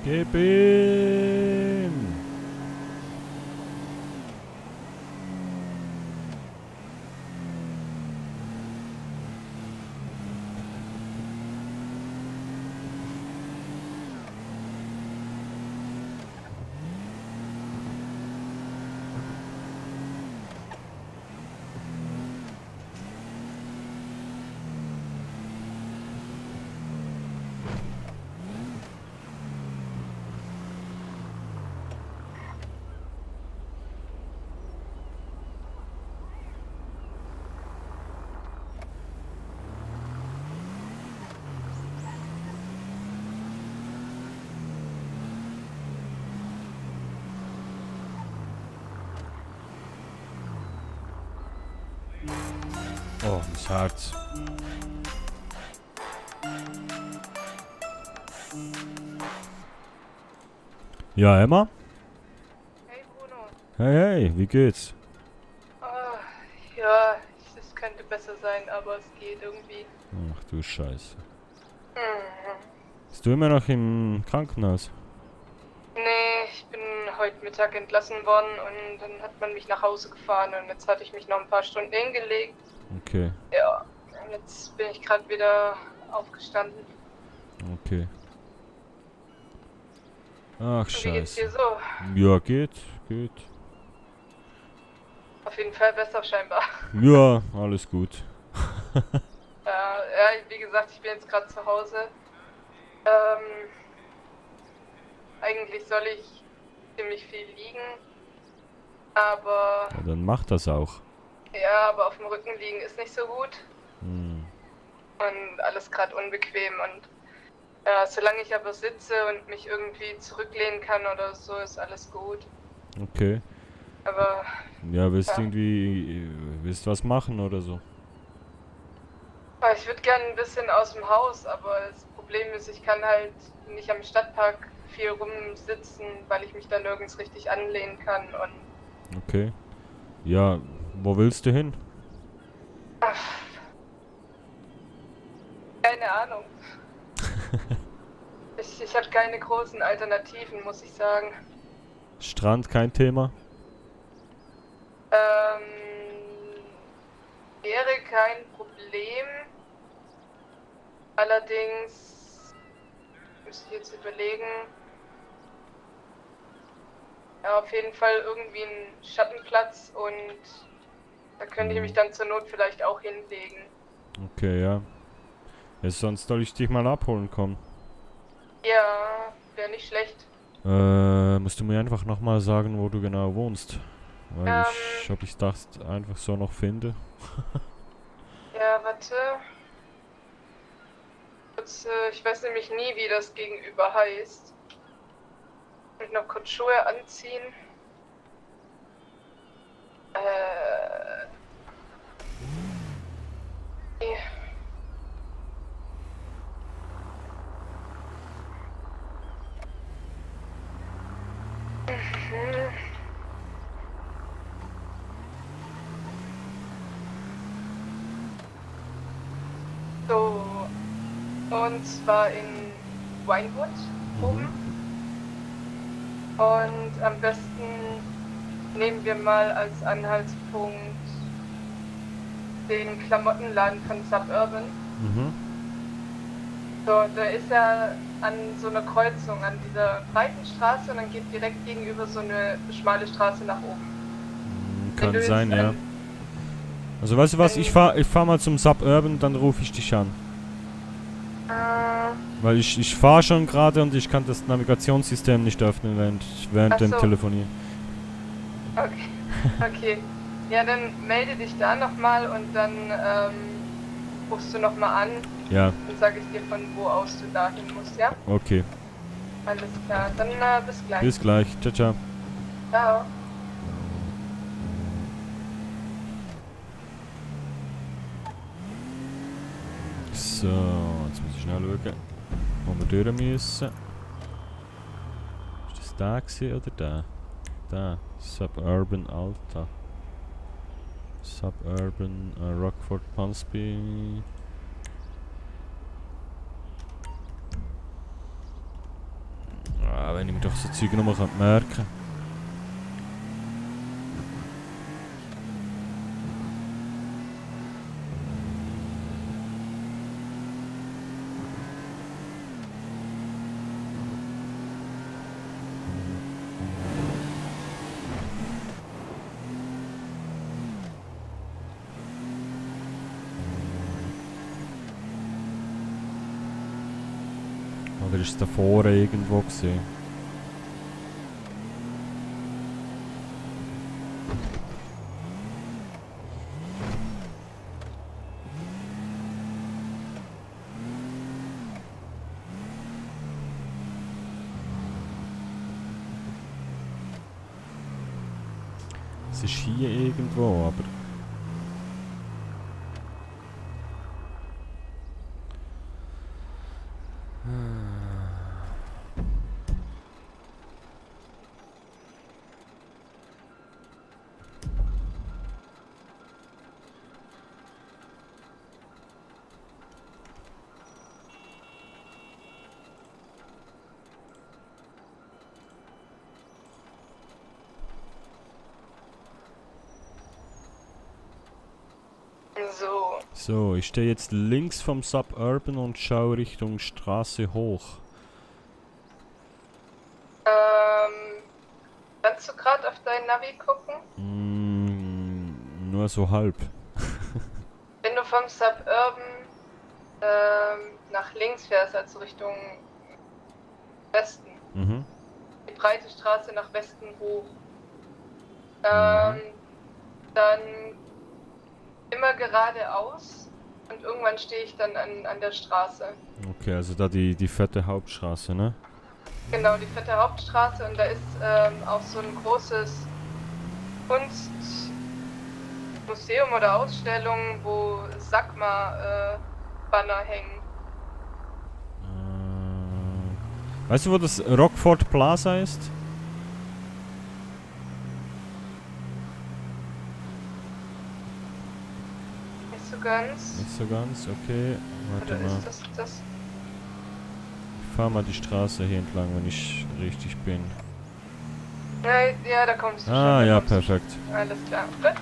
S1: Gib ihm! Oh, das Herz. Ja, Emma?
S5: Hey Bruno.
S1: Hey, hey, wie geht's?
S5: Ah, ja, es könnte besser sein, aber es geht irgendwie.
S1: Ach du Scheiße.
S5: Mhm.
S1: Bist du immer noch im Krankenhaus?
S5: Nee, ich bin heute Mittag entlassen worden und dann hat man mich nach Hause gefahren und jetzt hatte ich mich noch ein paar Stunden hingelegt.
S1: Okay,
S5: Ja, und jetzt bin ich gerade wieder aufgestanden.
S1: okay. Ach
S5: Und wie geht's dir
S1: Scheiße.
S5: so?
S1: Ja, geht, geht.
S5: Auf jeden Fall besser scheinbar.
S1: Ja, alles gut.
S5: Ja, wie gesagt, ich bin jetzt gerade zu Hause. Eigentlich soll ich ziemlich viel liegen, aber
S1: Ja, dann mach das auch.
S5: ja, aber auf dem Rücken liegen ist nicht so gut
S1: Hm.
S5: und alles gerade unbequem und ja, solange ich aber sitze und mich irgendwie zurücklehnen kann oder so, ist alles gut.
S1: Okay.
S5: Aber
S1: Ja, willst du
S5: Ja.
S1: irgendwie, willst du was machen oder so?
S5: ich würde gerne ein bisschen aus dem Haus, aber das Problem ist, ich kann halt nicht am Stadtpark viel rumsitzen, weil ich mich da nirgends richtig anlehnen kann und
S1: Okay. Ja, wo willst du hin?
S5: keine Ahnung. Ich habe keine großen Alternativen, muss ich sagen.
S1: Strand kein Thema?
S5: Wäre kein Problem. Allerdings müsste ich jetzt überlegen. Ja, auf jeden Fall irgendwie ein Schattenplatz und da könnte ich mich dann zur Not vielleicht auch hinlegen.
S1: Okay, ja. Ja, sonst soll ich dich mal abholen kommen.
S5: Ja, wäre nicht schlecht.
S1: Musst du mir einfach nochmal sagen, wo du genau wohnst. Weil ob ich das einfach so noch finde.
S5: Ja, warte. Kurz, ich weiß nämlich nie, wie das Gegenüber heißt. Ich noch kurz Schuhe anziehen. Mhm. So, und zwar in Winewood oben. Und am besten nehmen wir mal als Anhaltspunkt den Klamottenladen von Suburban.
S1: Mhm.
S5: So, da ist er an so einer Kreuzung, an dieser breiten Straße und dann geht direkt gegenüber so eine schmale Straße nach oben.
S1: Kann
S5: Wenn du
S1: sein,
S5: jetzt
S1: ja. Also weißt du was,
S5: wenn-
S1: ich fahr mal zum Suburban, dann rufe ich dich an. Weil ich fahre schon gerade und ich kann das Navigationssystem nicht öffnen während
S5: Ach
S1: dem
S5: so.
S1: Telefonieren.
S5: Okay. Okay. Ja, dann melde dich da nochmal und dann rufst du nochmal an
S1: Ja,
S5: und sage ich dir, von wo aus du dahin musst, ja?
S1: okay.
S5: Alles klar. Dann bis gleich.
S1: Bis gleich. Ciao, ciao.
S5: Ciao.
S1: So, jetzt muss ich schnell schauen, wo wir durch müssen. Ist das da gewesen oder da? Da. Suburban Alta. Suburban Rockford Ponsby. Ah, wenn ich mir doch so Zeug nochmal merken kann. Oder ist es da vorne irgendwo gewesen? Es ist hier irgendwo, aber...
S5: So.
S1: So, ich stehe jetzt links vom Suburban und schaue Richtung Straße hoch.
S5: Kannst du gerade auf dein Navi gucken?
S1: Nur so halb.
S5: Wenn du vom Suburban nach links fährst, also Richtung Westen,
S1: Mhm.
S5: die breite Straße nach Westen hoch, dann immer geradeaus und irgendwann stehe ich dann an der Straße.
S1: Okay, also da die fette Hauptstraße, ne?
S5: Genau, die fette Hauptstraße und da ist auch so ein großes Kunstmuseum oder Ausstellung, wo Sakma-Banner hängen.
S1: Weißt du, wo das Rockford Plaza ist?
S5: Nicht so ganz.
S1: Nicht so ganz, okay. Warte
S5: Oder
S1: mal.
S5: ist das?
S1: Ich fahr mal die Straße hier entlang, wenn ich richtig bin.
S5: Ja, da kommst du schon.
S1: Ah
S5: da
S1: ja,
S5: kommst du
S1: perfekt.
S5: schon. Alles klar. Gut.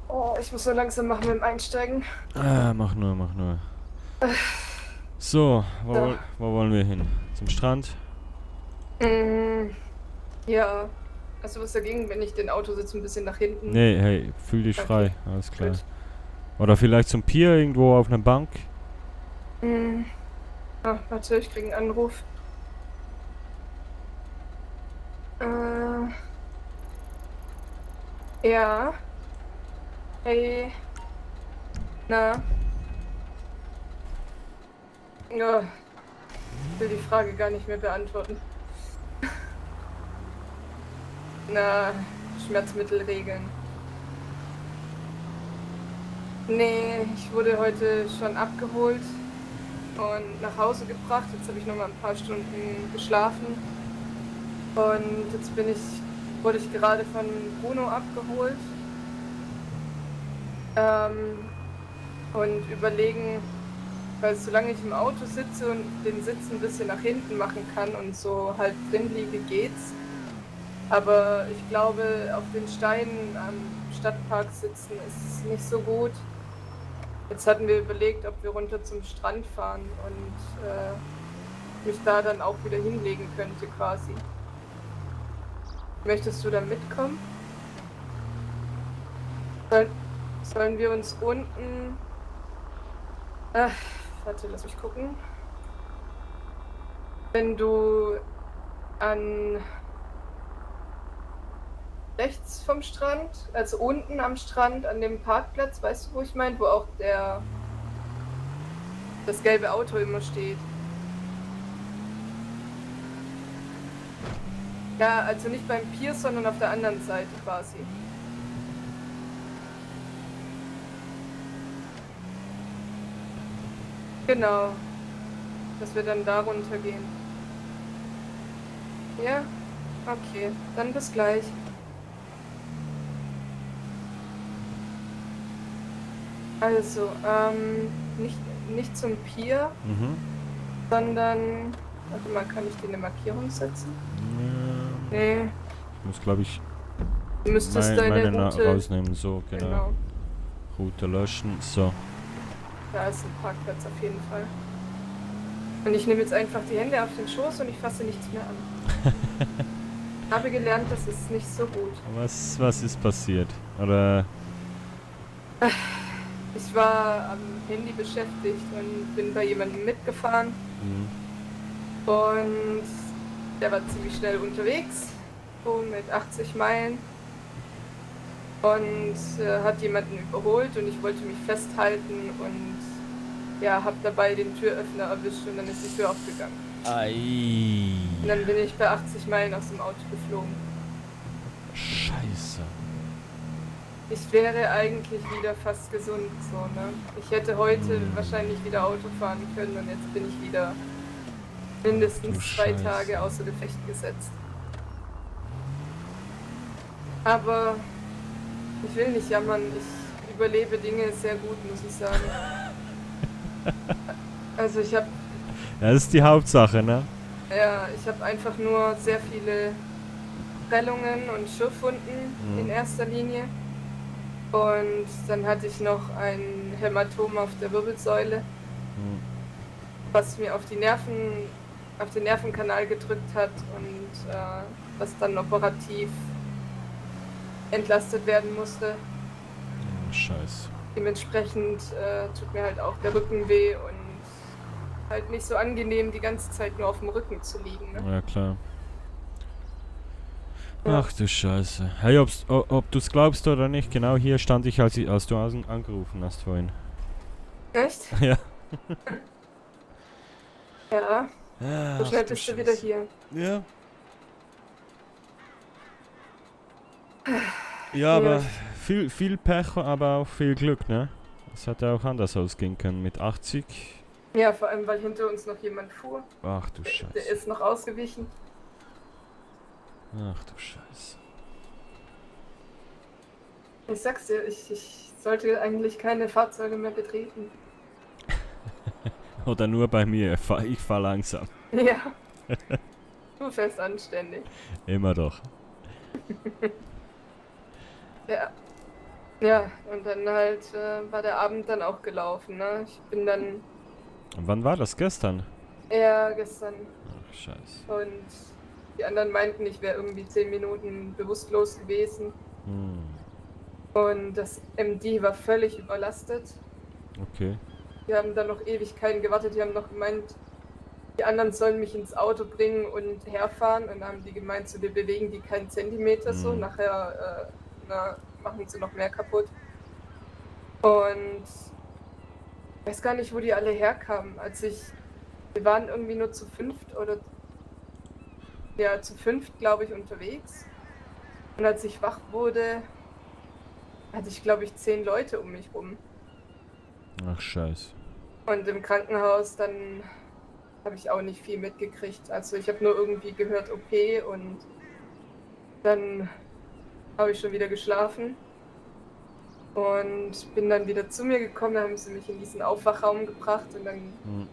S5: Oh, ich muss so langsam machen mit dem Einsteigen.
S1: Mach nur. So,
S5: So.
S1: wo wollen wir hin? Zum Strand?
S5: Ja. Hast du was dagegen, wenn ich den Autositz ein bisschen nach hinten?
S1: Nee, hey, fühl dich
S5: Okay,
S1: frei, alles klar.
S5: gut.
S1: Oder vielleicht zum Pier irgendwo auf einer Bank?
S5: Warte, ich krieg einen Anruf. Ja. Hey. Na? Ja, ich will die Frage gar nicht mehr beantworten. Na, Schmerzmittel regeln. Nee, ich wurde heute schon abgeholt und nach Hause gebracht. Jetzt habe ich noch mal ein paar Stunden geschlafen. Und jetzt wurde ich gerade von Bruno abgeholt. Und überlegen, weil solange ich im Auto sitze und den Sitz ein bisschen nach hinten machen kann und so halb drin liege, geht's. Aber ich glaube, auf den Steinen am Stadtpark sitzen ist nicht so gut. Jetzt hatten wir überlegt, ob wir runter zum Strand fahren und mich da dann auch wieder hinlegen könnte quasi. Möchtest du da mitkommen? Sollen wir uns unten... warte, lass mich gucken. Wenn du an rechts vom Strand, also unten am Strand, an dem Parkplatz, weißt du, wo ich meine, wo auch das gelbe Auto immer steht. Ja, also nicht beim Pier, sondern auf der anderen Seite quasi. Genau, dass wir dann da runtergehen. Ja? Okay, dann bis gleich. Also, nicht zum Pier, sondern... Warte mal, kann ich dir eine Markierung setzen?
S1: Ja,
S5: Nee,
S1: ich muss, glaube ich,
S5: du müsstest deine
S1: meine
S5: Route...
S1: rausnehmen. So, genau. Route löschen. So.
S5: Da ist ein Parkplatz auf jeden Fall. Und ich nehme jetzt einfach die Hände auf den Schoß und ich fasse nichts mehr an. Ich habe gelernt, das ist nicht so gut.
S1: Was ist passiert? Oder...
S5: Ich war am Handy beschäftigt und bin bei jemandem mitgefahren. Und der war ziemlich schnell unterwegs, so mit 80 Meilen. Und hat jemanden überholt und ich wollte mich festhalten und ja, habe dabei den Türöffner erwischt und dann ist die Tür aufgegangen.
S1: Ei.
S5: Und dann bin ich bei 80 Meilen aus dem Auto geflogen.
S1: Scheiße.
S5: Ich wäre eigentlich wieder fast gesund, so, ne? Ich hätte heute wahrscheinlich wieder Auto fahren können und jetzt bin ich wieder mindestens 2 Tage außer Gefecht gesetzt. Aber ich will nicht jammern, ich überlebe Dinge sehr gut, muss ich sagen. Also ich habe...
S1: Ja, das ist die Hauptsache, ne?
S5: Ja, ich habe einfach nur sehr viele Prellungen und Schürfwunden in erster Linie. Und dann hatte ich noch ein Hämatom auf der Wirbelsäule, was mir auf den Nervenkanal gedrückt hat und was dann operativ entlastet werden musste.
S1: Scheiße.
S5: Dementsprechend tut mir halt auch der Rücken weh und halt nicht so angenehm, die ganze Zeit nur auf dem Rücken zu liegen. Ne?
S1: Ja, klar.
S5: Ja.
S1: Ach du Scheiße. Hey, ob du es glaubst oder nicht, genau hier stand ich, als du angerufen hast vorhin.
S5: Echt?
S1: Ja.
S5: Ja.
S1: Ja,
S5: So schnell bist du wieder hier.
S1: Ja. Ja, aber viel Pech, aber auch viel Glück, ne? Es hätte auch anders ausgehen können mit 80.
S5: Ja, vor allem, weil hinter uns noch jemand fuhr.
S1: Ach du
S5: Der
S1: Scheiße.
S5: ist noch ausgewichen.
S1: Ach du Scheiße.
S5: Ich sag's dir, ich sollte eigentlich keine Fahrzeuge mehr betreten.
S1: Oder nur bei mir. Ich fahr langsam.
S5: Ja. Du fährst anständig.
S1: Immer doch.
S5: Ja. Ja, und dann halt war der Abend dann auch gelaufen, ne? Ich bin dann
S1: Und wann war das? Gestern?
S5: gestern
S1: Ach Scheiße.
S5: und die anderen meinten, ich wäre irgendwie 10 Minuten bewusstlos gewesen. Und das MD war völlig überlastet.
S1: Okay.
S5: Die haben dann noch Ewigkeiten gewartet, die haben noch gemeint, die anderen sollen mich ins Auto bringen und herfahren. Und dann haben die gemeint, so, wir bewegen die keinen Zentimeter so, nachher machen sie noch mehr kaputt. Und ich weiß gar nicht, wo die alle herkamen. Als ich Wir waren irgendwie nur zu fünft oder ja, zu fünft, glaube ich, unterwegs. Und als ich wach wurde, hatte ich, glaube ich, 10 Leute um mich rum.
S1: Ach, scheiße.
S5: Und im Krankenhaus dann habe ich auch nicht viel mitgekriegt. Also ich habe nur irgendwie gehört OP und dann habe ich schon wieder geschlafen und bin dann wieder zu mir gekommen. Dann haben sie mich in diesen Aufwachraum gebracht und dann
S1: Hm.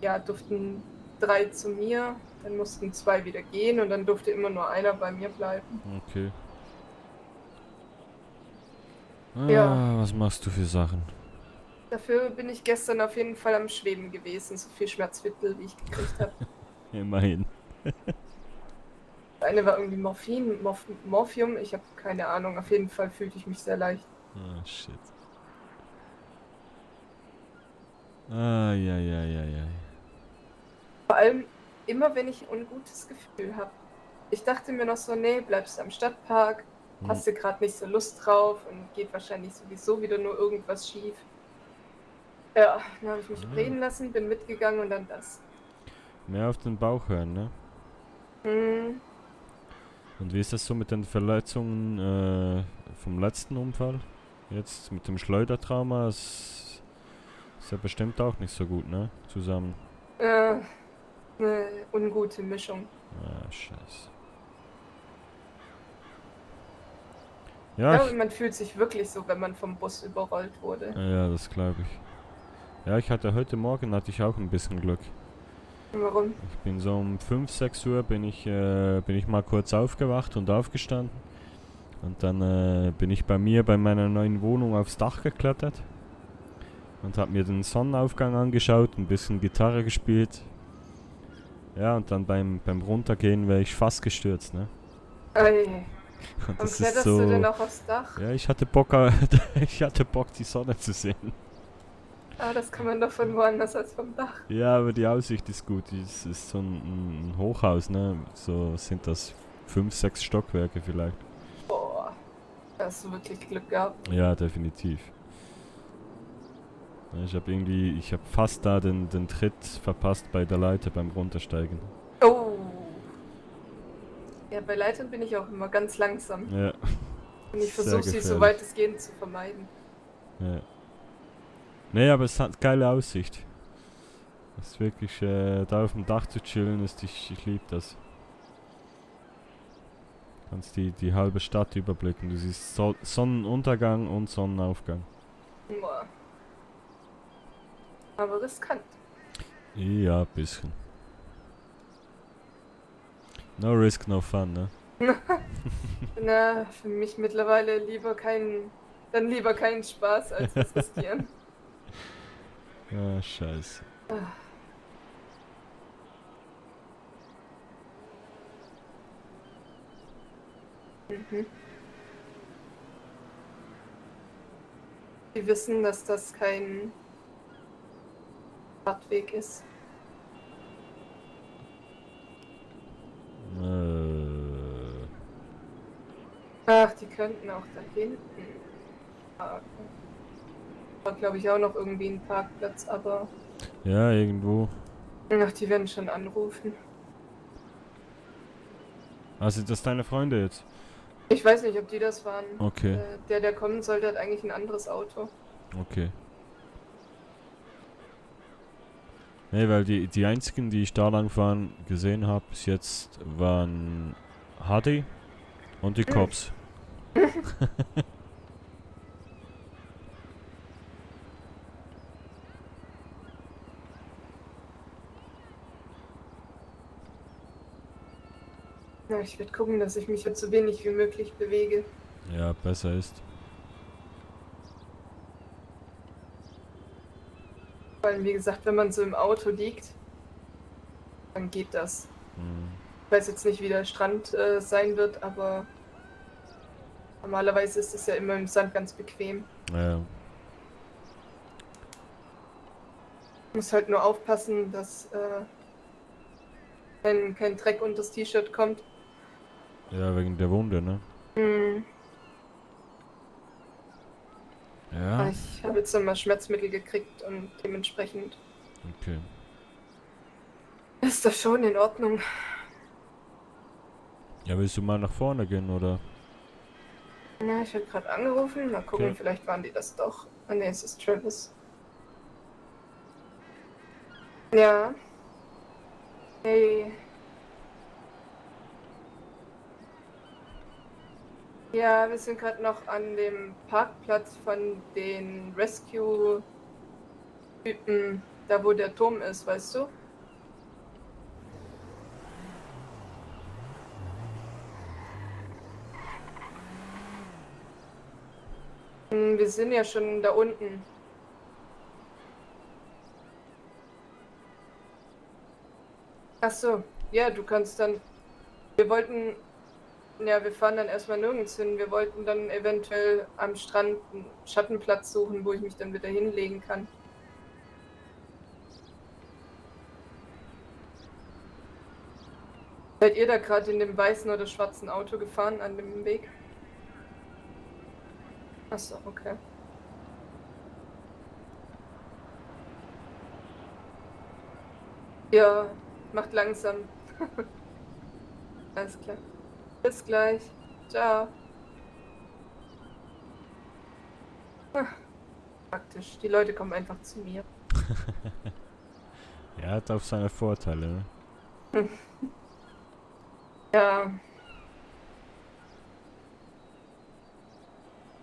S5: ja, durften 3 zu mir, dann mussten 2 wieder gehen und dann durfte immer nur einer bei mir bleiben.
S1: Okay.
S5: Ja.
S1: Was machst du für Sachen?
S5: Dafür bin ich gestern auf jeden Fall am Schweben gewesen, so viel Schmerzmittel, wie ich gekriegt habe.
S1: Immerhin.
S5: Eine war irgendwie Morphium, ich habe keine Ahnung, auf jeden Fall fühlte ich mich sehr leicht.
S1: Ah, shit. Ja.
S5: Vor allem immer, wenn ich ein ungutes Gefühl habe. Ich dachte mir noch so, nee, bleibst du am Stadtpark, hast du gerade nicht so Lust drauf und geht wahrscheinlich sowieso wieder nur irgendwas schief. Ja, dann habe ich mich reden lassen, bin mitgegangen und dann das.
S1: Mehr auf den Bauch hören, ne?
S5: Hm,
S1: Und wie ist das so mit den Verletzungen vom letzten Unfall? Jetzt mit dem Schleudertrauma? Ist ja bestimmt auch nicht so gut, ne? Zusammen.
S5: eine ungute Mischung.
S1: Ah, scheiße.
S5: Ich
S1: Ja,
S5: glaube, man fühlt sich wirklich so, wenn man vom Bus überrollt wurde.
S1: ja, das glaube ich. Ja, heute Morgen hatte ich auch ein bisschen Glück.
S5: Warum?
S1: Ich bin so um 5, 6 Uhr bin ich mal kurz aufgewacht und aufgestanden. Und dann bin ich bei meiner neuen Wohnung aufs Dach geklettert. Und habe mir den Sonnenaufgang angeschaut, ein bisschen Gitarre gespielt. Ja, und dann beim Runtergehen wäre ich fast gestürzt, ne?
S5: Ey,
S1: Und
S5: warum
S1: das ist
S5: kletterst du
S1: so...
S5: denn auch aufs Dach?
S1: Ja, ich hatte Bock, die Sonne zu sehen.
S5: Ah, das kann man doch von woanders als vom Dach.
S1: Ja, aber die Aussicht ist gut. Es ist so ein Hochhaus, ne? So sind das 5, 6 Stockwerke vielleicht.
S5: Boah, da hast du wirklich Glück gehabt.
S1: Ja, definitiv. Ja, ich habe fast da den Tritt verpasst bei der Leiter beim Runtersteigen.
S5: Oh. Ja, bei Leitern bin ich auch immer ganz langsam.
S1: Ja,
S5: Und ich
S1: sehr
S5: versuche sie,
S1: gefährlich.
S5: soweit es geht, zu vermeiden.
S1: ja. Nee, aber es hat geile Aussicht. Es ist wirklich, da auf dem Dach zu chillen, ich liebe das. Kannst die halbe Stadt überblicken. Du siehst Sonnenuntergang und Sonnenaufgang.
S5: Boah. Aber riskant.
S1: Ja, bisschen. No risk, no fun, ne?
S5: Na, für mich mittlerweile lieber keinen Spaß als das riskieren.
S1: Ah, scheiße.
S5: Mhm. Wir wissen, dass das kein Radweg ist. Ach, die könnten auch da hinten parken. War, glaube ich, auch noch irgendwie ein Parkplatz, aber
S1: Ja, irgendwo.
S5: ach, die werden schon anrufen.
S1: Also, das deine Freunde jetzt?
S5: Ich weiß nicht, ob die das waren.
S1: Okay,
S5: Der kommen sollte, hat eigentlich ein anderes Auto.
S1: okay. Nee, weil die einzigen, die ich da lang fahren gesehen habe bis jetzt, waren Hadi und die Cops.
S5: Ja, ich werde gucken, dass ich mich so wenig wie möglich bewege.
S1: Ja, besser ist.
S5: Vor allem, wie gesagt, wenn man so im Auto liegt, dann geht das.
S1: Hm.
S5: Ich weiß jetzt nicht, wie der Strand sein wird, aber normalerweise ist es ja immer im Sand ganz bequem.
S1: Ja,
S5: Muss halt nur aufpassen, dass kein Dreck unter das T-Shirt kommt.
S1: ja, wegen der Wunde, ne?
S5: Hm.
S1: Ja,
S5: Ich habe jetzt nochmal Schmerzmittel gekriegt und dementsprechend
S1: okay.
S5: Ist doch schon in Ordnung.
S1: Ja, willst du mal nach vorne gehen, oder?
S5: Ja, ich werde gerade angerufen. Mal gucken,
S1: Okay.
S5: vielleicht waren die das doch. Ah ne, es ist Travis. Ja. Hey. Ja, wir sind gerade noch an dem Parkplatz von den Rescue-Typen, da wo der Turm ist, weißt du? Wir sind ja schon da unten. Ach so, ja, du kannst dann. Wir wollten. Ja, wir fahren dann erstmal nirgends hin. Wir wollten dann eventuell am Strand einen Schattenplatz suchen, wo ich mich dann wieder hinlegen kann. Seid ihr da gerade in dem weißen oder schwarzen Auto gefahren an dem Weg? Achso, okay. Ja, macht langsam. Alles klar. Bis gleich. Ciao. Praktisch. Die Leute kommen einfach zu mir.
S1: Er hat auch seine Vorteile, ne?
S5: Ja.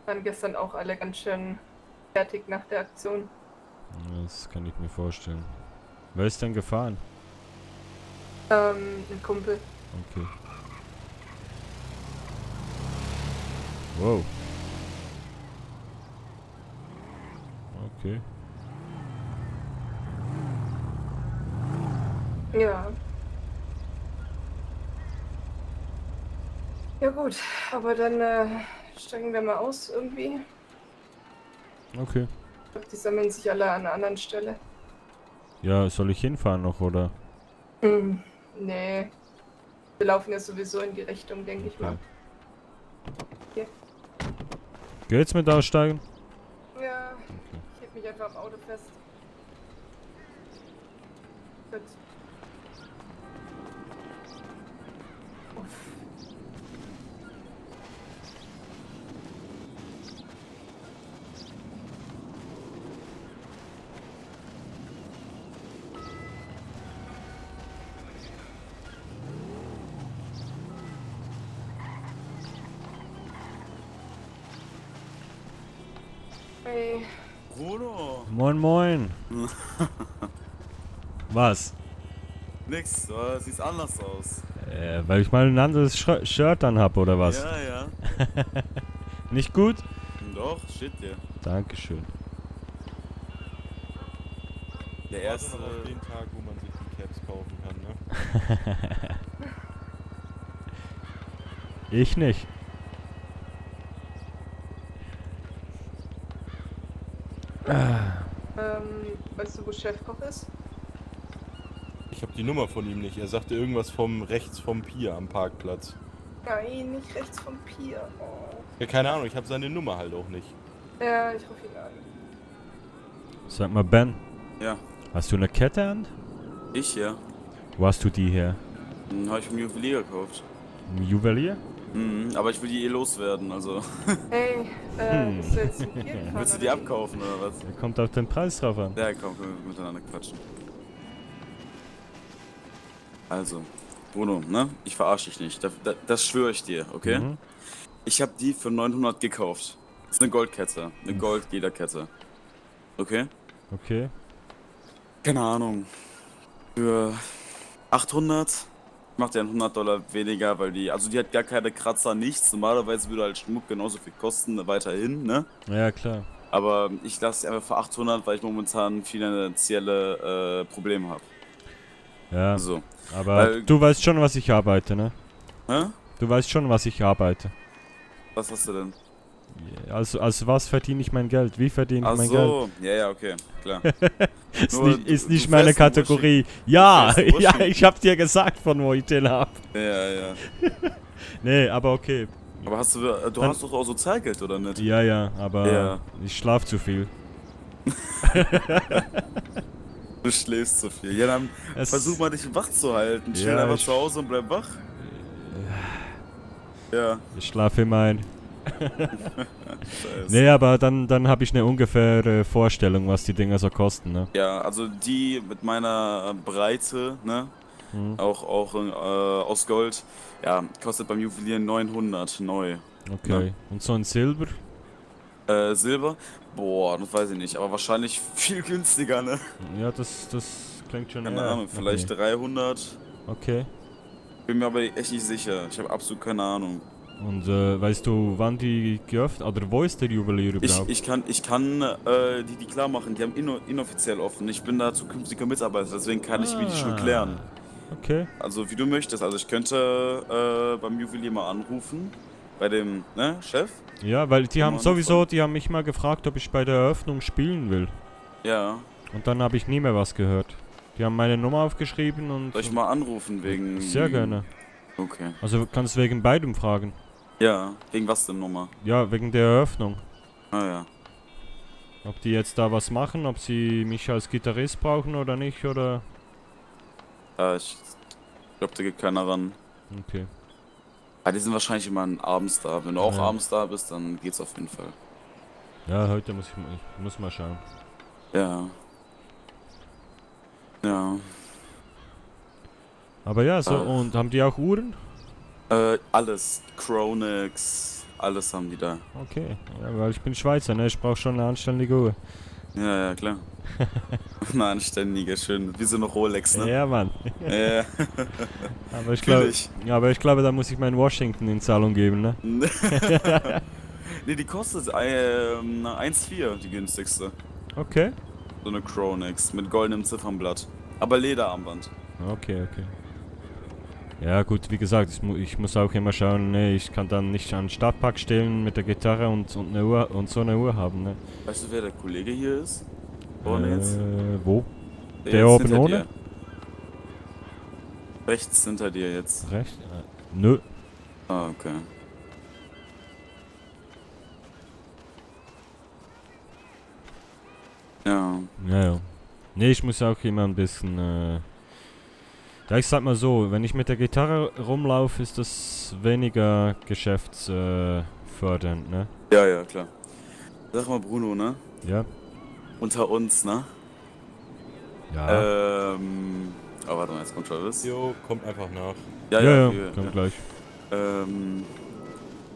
S5: Waren gestern auch alle ganz schön fertig nach der Aktion.
S1: Das kann ich mir vorstellen. Wer ist denn gefahren?
S5: Ein Kumpel.
S1: Okay. Wow. Okay.
S5: Ja. Ja gut, aber dann steigen wir mal aus irgendwie.
S1: Okay.
S5: Ich glaube, die sammeln sich alle an einer anderen Stelle.
S1: Ja, soll ich hinfahren noch, oder?
S5: Nee. Wir laufen ja sowieso in die Richtung, denke ich mal. Hier.
S1: Geht's mit Aussteigen?
S5: Ja, ich heb mich einfach am Auto fest. Gut. Uff. Hey,
S3: Bruno!
S1: Moin, moin. Was?
S3: Nix, du siehst anders aus.
S1: Weil ich mal ein anderes Shirt dann hab, oder was?
S3: Ja, ja.
S1: Nicht gut?
S3: Doch, shit dir.
S1: Dankeschön.
S3: Der erste.
S6: Warte noch auf den Tag, wo man sich die Caps kaufen kann, ne?
S1: Ich nicht.
S5: weißt du, wo Chefkoch ist?
S6: Ich habe die Nummer von ihm nicht. Er sagte irgendwas vom rechts vom Pier am Parkplatz.
S5: Nein, nicht rechts vom Pier. Oh.
S6: Ja, keine Ahnung, ich habe seine Nummer halt auch nicht.
S5: Ja, ich rufe ihn an.
S1: Sag mal, Ben,
S3: Ja,
S1: hast du eine Kette an?
S3: ich ja.
S1: Wo hast du die her?
S3: Habe ich vom Juwelier gekauft.
S1: Im Juwelier?
S3: Aber ich will die loswerden, also.
S5: Hey, bist du jetzt zum Pier gefahren?
S3: Willst du die
S5: oder wie?
S3: abkaufen oder was?
S1: Da kommt auf den Preis drauf an.
S3: Ja, komm, können wir miteinander quatschen. Also, Bruno, ne? Ich verarsche dich nicht. Das schwöre ich dir, okay?
S1: Mhm.
S3: Ich habe die für 900 gekauft. Das ist eine Goldkette. Eine Gold-Lederkette. Okay?
S1: Okay.
S3: Keine Ahnung. Für 800 macht ja $100 weniger, weil die hat gar keine Kratzer, nichts. Normalerweise würde halt Schmuck genauso viel kosten, weiterhin, ne?
S1: Ja, klar.
S3: Aber ich lasse sie einfach für 800, weil ich momentan finanzielle Probleme habe.
S1: Ja,
S3: So.
S1: aber
S3: weil-
S1: du weißt schon, was ich arbeite, ne?
S3: Hä?
S1: Du weißt schon, was ich arbeite.
S3: Was hast du denn?
S1: Also was verdiene ich mein Geld? Wie verdiene
S3: Ach
S1: ich mein Geld?
S3: so, ja, okay, klar.
S1: Ist
S3: Nur,
S1: nicht
S3: du
S1: meine
S3: fährst in
S1: Kategorie. Ja,
S3: Du fährst in
S1: ja,
S3: Washington.
S1: ich hab dir gesagt, von wo ich den hab.
S3: Ja.
S1: Nee, aber okay.
S3: Aber hast du
S1: Dann-
S3: hast doch auch Sozialgeld, oder nicht?
S1: Ja, aber
S3: Ja.
S1: ich schlaf zu viel.
S3: Du schläfst zu viel. Ja, dann
S1: Es-
S3: versuch mal dich wach zu halten. Chill
S1: Ja,
S3: einfach
S1: ich-
S3: zu Hause und bleib wach. Ja,
S1: Ich schlafe immer ein.
S3: scheiße.
S1: Nee, aber dann habe ich eine ungefähre Vorstellung, was die Dinger so kosten, ne?
S3: Ja, also die mit meiner Breite, ne?
S1: Hm.
S3: Auch aus Gold, ja, kostet beim Juwelier 900 neu.
S1: Okay. Und so ein Silber?
S3: Silber? Boah, das weiß ich nicht, aber wahrscheinlich viel günstiger, ne?
S1: Ja, das klingt schon
S3: Keine
S1: eher
S3: Ahnung,
S1: nach
S3: vielleicht
S1: mir.
S3: 300.
S1: Okay.
S3: Bin mir aber echt nicht sicher. Ich habe absolut keine Ahnung.
S1: Und weißt du, wann die geöffnet, oder wo ist der Juwelier überhaupt?
S3: Ich kann die klar machen. Die haben inoffiziell offen. Ich bin da zukünftiger Mitarbeiter, deswegen kann ich mir die schon klären.
S1: Okay.
S3: Also wie du möchtest. Also ich könnte beim Juwelier mal anrufen. Bei dem, ne, Chef?
S1: Ja, weil die haben
S3: Mal
S1: sowieso,
S3: anfangen.
S1: die haben mich mal gefragt, ob ich bei der Eröffnung spielen will.
S3: Ja.
S1: Und dann habe ich nie mehr was gehört. Die haben meine Nummer aufgeschrieben und...
S3: Soll ich mal anrufen wegen...
S1: Sehr gerne.
S3: Okay.
S1: Also du kannst wegen beidem fragen.
S3: Ja, wegen was denn nochmal?
S1: Ja, wegen der Eröffnung.
S3: Ah ja.
S1: Ob die jetzt da was machen, ob sie mich als Gitarrist brauchen oder nicht, oder...
S3: Ich glaube, da geht keiner ran.
S1: Okay.
S3: Die sind wahrscheinlich immer abends da. Wenn du auch
S1: Ja.
S3: abends da bist, dann geht's auf jeden Fall.
S1: Ja, heute ich muss mal schauen.
S3: Ja. Ja.
S1: Aber ja, so,
S3: Ach.
S1: und haben die auch Uhren?
S3: Alles. Chronix, alles haben die da.
S1: Okay, ja, weil ich bin Schweizer, ne? Ich brauche schon eine anständige Uhr.
S3: Ja, ja, klar. Eine anständige, schön. Wie so eine Rolex, ne?
S1: Ja, Mann.
S3: Ja.
S1: Aber ich
S3: Fühl
S1: glaube,
S3: ich.
S1: da muss ich meinen Washington in Zahlung geben, ne?
S3: Nee, die kostet 1,4, die günstigste.
S1: Okay.
S3: So eine Chronix mit goldenem Ziffernblatt. Aber Lederarmband.
S1: Okay. Ja gut, wie gesagt, ich muss auch immer schauen, ne, ich kann dann nicht an den Stadtpark stellen mit der Gitarre und eine Uhr und so eine Uhr haben, ne?
S3: Weißt du, wer der Kollege hier ist? Vorne jetzt?
S1: Wo? Der
S3: jetzt
S1: oben
S3: hinter
S1: ohne?
S3: dir. Rechts hinter dir jetzt.
S1: Recht? Nö.
S3: Ah, okay. Ja.
S1: Ja. Ne, ich muss auch immer ein bisschen, ja, ich sag mal so, wenn ich mit der Gitarre rumlaufe, ist das weniger geschäftsfördernd, ne?
S3: Ja, ja, klar. Sag mal, Bruno, ne?
S1: Ja.
S3: Unter uns, ne?
S1: Ja.
S3: Oh, warte mal, jetzt kommt Travis.
S6: Jo, kommt einfach nach.
S1: Ja,
S3: hier,
S1: komm gleich.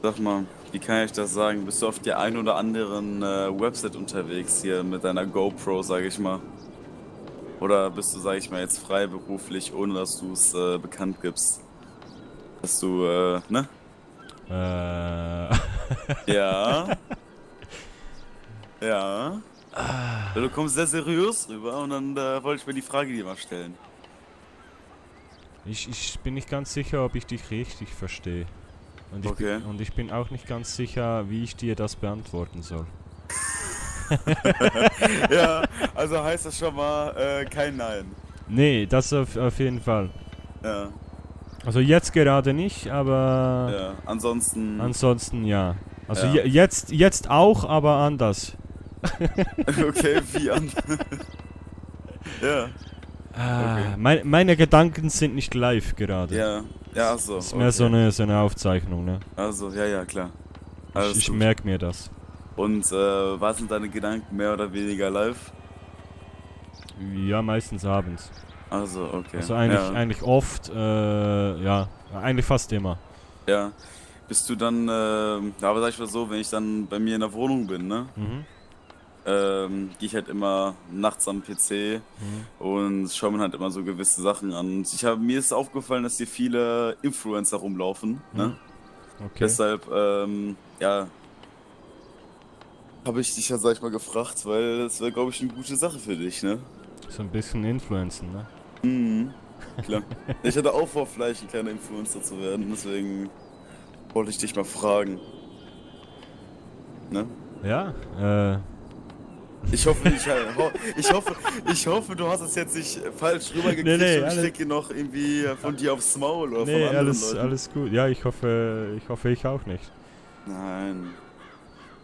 S3: Sag mal, wie kann ich das sagen? Bist du auf der einen oder anderen Website unterwegs hier mit deiner GoPro, sag ich mal? Oder bist du, sag ich mal, jetzt freiberuflich, ohne dass du es bekannt gibst? Dass du, ne? Ja. Ja. Du kommst sehr seriös rüber und dann wollte ich mir die Frage dir mal stellen.
S1: Ich bin nicht ganz sicher, ob ich dich richtig verstehe. Und
S3: Okay.
S1: und ich bin auch nicht ganz sicher, wie ich dir das beantworten soll.
S3: Ja, also heißt das schon mal kein Nein.
S1: Nee, das auf jeden Fall.
S3: Ja,
S1: Also jetzt gerade nicht, aber
S3: ja. Ansonsten.
S1: ansonsten ja. Also
S3: Ja.
S1: jetzt auch, aber anders.
S3: Okay, wie an. Ja, Okay.
S1: Meine Gedanken sind nicht live gerade.
S3: ja. Ja, ach so.
S1: Das ist mehr so eine Aufzeichnung, ne?
S3: Also, ja, klar. Alles
S1: Ich
S3: gut.
S1: merke mir das.
S3: Und was sind deine Gedanken mehr oder weniger live?
S1: Ja, meistens abends.
S3: Also, okay.
S1: Also eigentlich oft, ja, eigentlich fast immer.
S3: Ja. Bist du dann, aber sag ich mal so, wenn ich dann bei mir in der Wohnung bin, ne?
S1: Mhm.
S3: Gehe ich halt immer nachts am PC und schaue mir halt immer so gewisse Sachen an. Und mir ist aufgefallen, dass hier viele Influencer rumlaufen, ne?
S1: Okay.
S3: Deshalb, ja, habe ich dich ja, sag ich mal, gefragt, weil das wäre, glaube ich, eine gute Sache für dich, ne?
S1: So ein bisschen influenzen, ne?
S3: Mhm, klar. Ich hatte auch vor, vielleicht ein kleiner Influencer zu werden, deswegen wollte ich dich mal fragen. Ne?
S1: Ja,
S3: Ich hoffe, ich hoffe, du hast es jetzt nicht falsch rübergekriegt
S1: Nee,
S3: und ich
S1: alles-
S3: krieg hier noch irgendwie von dir aufs Maul oder von
S1: nee,
S3: anderen
S1: alles
S3: Leuten.
S1: gut. Ja, ich hoffe ich auch nicht.
S3: Nein.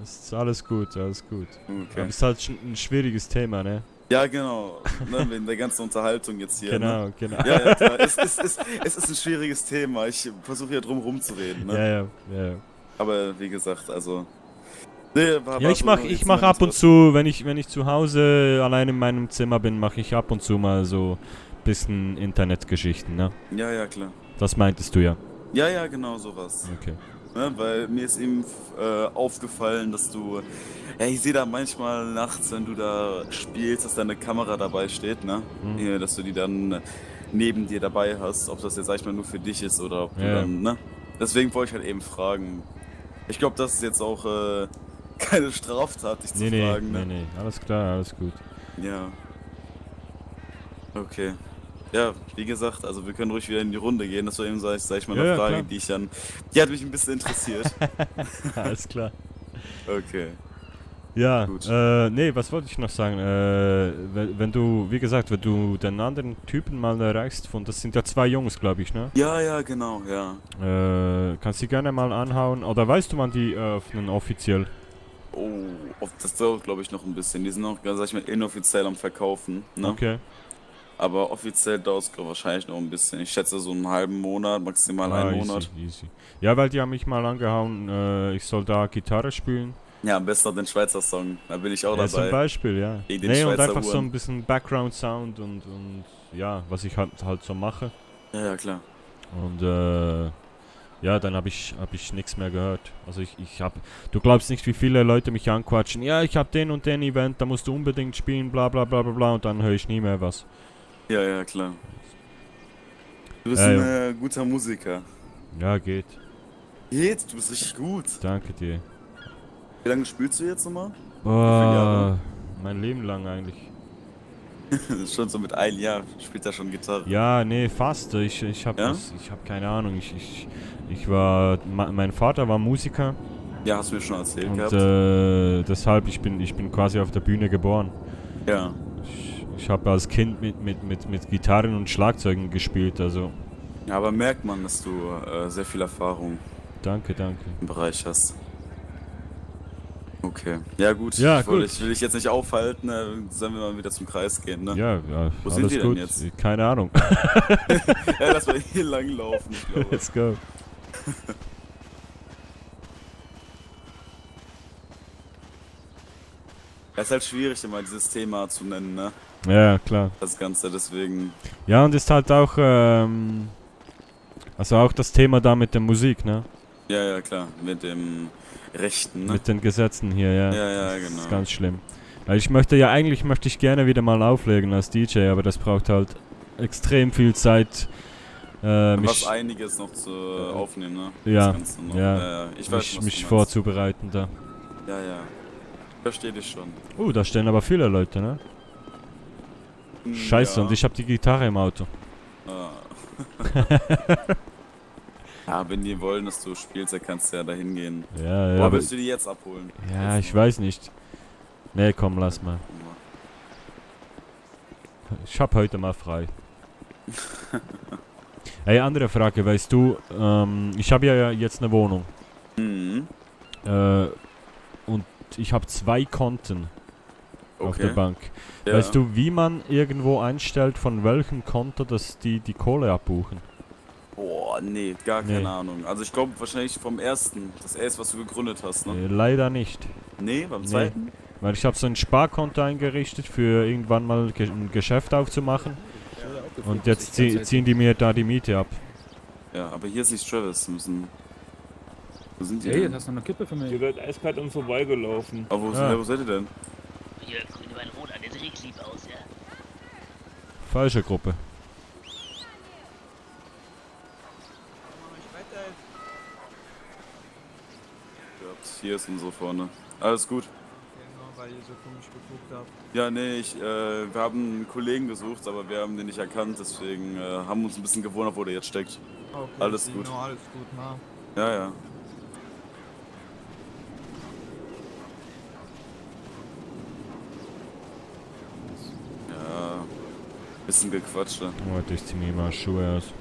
S1: Das ist alles gut, alles gut. Aber
S3: Okay.
S1: es ist halt ein schwieriges Thema, ne?
S3: Ja, genau. Ne, wegen der ganzen Unterhaltung jetzt hier. Ne?
S1: Genau.
S3: Ja, ja, klar. Es ist ein schwieriges Thema. Ich versuche ja drum rumzureden. Ne?
S1: Ja.
S3: Aber wie gesagt, also. Nee,
S1: Ja, ich mach
S3: jetzt
S1: ab
S3: mal
S1: und zu, wenn ich zu Hause allein in meinem Zimmer bin, mache ich ab und zu mal so bisschen Internetgeschichten, ne?
S3: Ja, klar.
S1: Das meintest du ja.
S3: Ja, genau sowas.
S1: Okay.
S3: Ne, weil mir ist eben aufgefallen, dass du. Ja, ich sehe da manchmal nachts, wenn du da spielst, dass deine Kamera dabei steht, ne?
S1: Mhm.
S3: Ja, dass du die dann neben dir dabei hast, ob das jetzt, sag ich mal, nur für dich ist oder ob du
S1: Ja.
S3: dann, ne? Deswegen wollte ich halt eben fragen. Ich glaube, das ist jetzt auch keine Straftat, dich zu fragen, ne?
S1: Nee. Alles klar, alles gut.
S3: Ja. Okay. Ja, wie gesagt, also wir können ruhig wieder in die Runde gehen. Das war eben, sag ich mal, eine
S1: Ja,
S3: Frage,
S1: klar.
S3: die hat mich ein bisschen interessiert.
S1: Alles klar.
S3: Okay.
S1: Ja,
S3: Gut.
S1: nee, was wollte ich noch sagen? Wenn du, wie gesagt, wenn du den anderen Typen mal erreichst, das sind ja 2 Jungs, glaube ich, ne?
S3: Ja, genau, ja.
S1: Kannst du gerne mal anhauen, oder weißt du, wann die öffnen offiziell?
S3: Oh, das dauert, glaube ich, noch ein bisschen. Die sind noch, sag ich mal, inoffiziell am Verkaufen, ne?
S1: Okay.
S3: Aber offiziell dauert es wahrscheinlich noch ein bisschen. Ich schätze so einen halben Monat, maximal einen Monat.
S1: Easy. Ja, weil die haben mich mal angehauen, ich soll da Gitarre spielen.
S3: Ja, am besten noch den Schweizer Song. Da bin ich auch
S1: Ja, zum
S3: dabei.
S1: Beispiel, ja.
S3: Gegen den
S1: Nee, und
S3: Schweizer
S1: einfach so
S3: Uhren.
S1: ein bisschen Background-Sound und ja, was ich halt so mache.
S3: Ja, klar.
S1: Und ja, dann hab ich nichts mehr gehört. Also du glaubst nicht, wie viele Leute mich anquatschen. Ja, ich hab den und den Event, da musst du unbedingt spielen, bla bla bla bla bla, und dann höre ich nie mehr was.
S3: Ja, klar. Du bist
S1: Ja,
S3: ein guter Musiker.
S1: Ja, geht.
S3: Geht, du bist richtig gut.
S1: Danke dir.
S3: Wie lange spielst du jetzt nochmal?
S1: Boah, mein Leben lang eigentlich.
S3: Schon so mit 1 Jahr spielt er schon Gitarre.
S1: Ja, nee, fast. Ich hab
S3: Ja?
S1: ich hab keine Ahnung. Mein Vater war Musiker
S3: Ja, hast du mir schon erzählt
S1: und
S3: gehabt.
S1: deshalb, ich bin quasi auf der Bühne geboren.
S3: Ja.
S1: Ich habe als Kind mit Gitarren und Schlagzeugen gespielt, also
S3: Ja, aber merkt man, dass du sehr viel Erfahrung
S1: danke.
S3: im Bereich hast. Okay. Ja, gut.
S1: Ja,
S3: Ich will dich jetzt nicht aufhalten. Sollen wir mal wieder zum Kreis gehen, ne?
S1: Ja,
S3: Wo
S1: alles
S3: sind wir denn
S1: gut.
S3: jetzt?
S1: Keine Ahnung.
S3: Ja, lass mal hier lang laufen, ich glaube.
S1: Let's go.
S3: Es ist halt schwierig, immer dieses Thema zu nennen, ne?
S1: Ja, klar.
S3: Das Ganze, deswegen.
S1: Ja, und ist halt auch, also auch das Thema da mit der Musik, ne?
S3: Ja, klar. Mit dem Rechten, ne?
S1: Mit den Gesetzen hier, ja.
S3: Ja,
S1: Das
S3: genau.
S1: ist ganz schlimm. Weil eigentlich möchte ich gerne wieder mal auflegen als DJ, aber das braucht halt extrem viel Zeit.
S3: Was einiges noch zu aufnehmen, ne?
S1: ja,
S3: Das Ganze noch.
S1: ja.
S3: Ich weiß schon, was
S1: mich
S3: du meinst.
S1: vorzubereiten da.
S3: Ja. Ich verstehe dich schon.
S1: Da stehen aber viele Leute, ne? Scheiße,
S3: Ja.
S1: und ich habe die Gitarre im Auto.
S3: Ja, wenn die wollen, dass du spielst, dann kannst du ja da hingehen.
S1: Ja,
S3: Oder
S1: aber,
S3: willst du die jetzt abholen?
S1: ja, ich weiß nicht. Nee, komm, lass mal. Ich hab heute mal frei. Ey, andere Frage, weißt du, ich habe ja jetzt eine Wohnung.
S3: Mhm.
S1: Und ich habe 2 Konten auf der
S3: Okay.
S1: Bank.
S3: Ja.
S1: Weißt du, wie man irgendwo einstellt, von welchem Konto das die Kohle abbuchen?
S3: Boah, nee, gar
S1: Nee.
S3: keine Ahnung. Also ich glaube wahrscheinlich vom ersten, das erste, was du gegründet hast, ne?
S1: Leider nicht.
S3: Nee, beim
S1: Nee.
S3: zweiten?
S1: Weil ich habe so ein Sparkonto eingerichtet, für irgendwann mal ein Geschäft aufzumachen. Und jetzt ziehen die mir da die Miete ab.
S3: Ja, aber hier ist nicht Travis, müssen. Wo sind die
S2: Hey, jetzt
S3: denn?
S2: hast du noch eine Kippe für mich.
S1: Ihr werdet eiskalt an vorbeigelaufen.
S3: Aber wo seid ihr denn?
S4: Hier, grüne Wein rot an, der sieht richtig lieb aus, ja.
S1: Falsche Gruppe.
S3: Ja, hier ist unsere vorne. Alles gut.
S7: Weil ihr so komisch geguckt habt.
S3: Ja, nee, wir haben einen Kollegen gesucht, aber wir haben den nicht erkannt, deswegen haben uns ein bisschen gewundert, wo der jetzt steckt.
S7: Okay,
S3: Alles
S7: Dino,
S3: gut.
S7: Alles gut, na.
S3: Ja. Ja, bisschen Gequatsche.
S1: Warte, ich zieh mir mal Schuhe aus.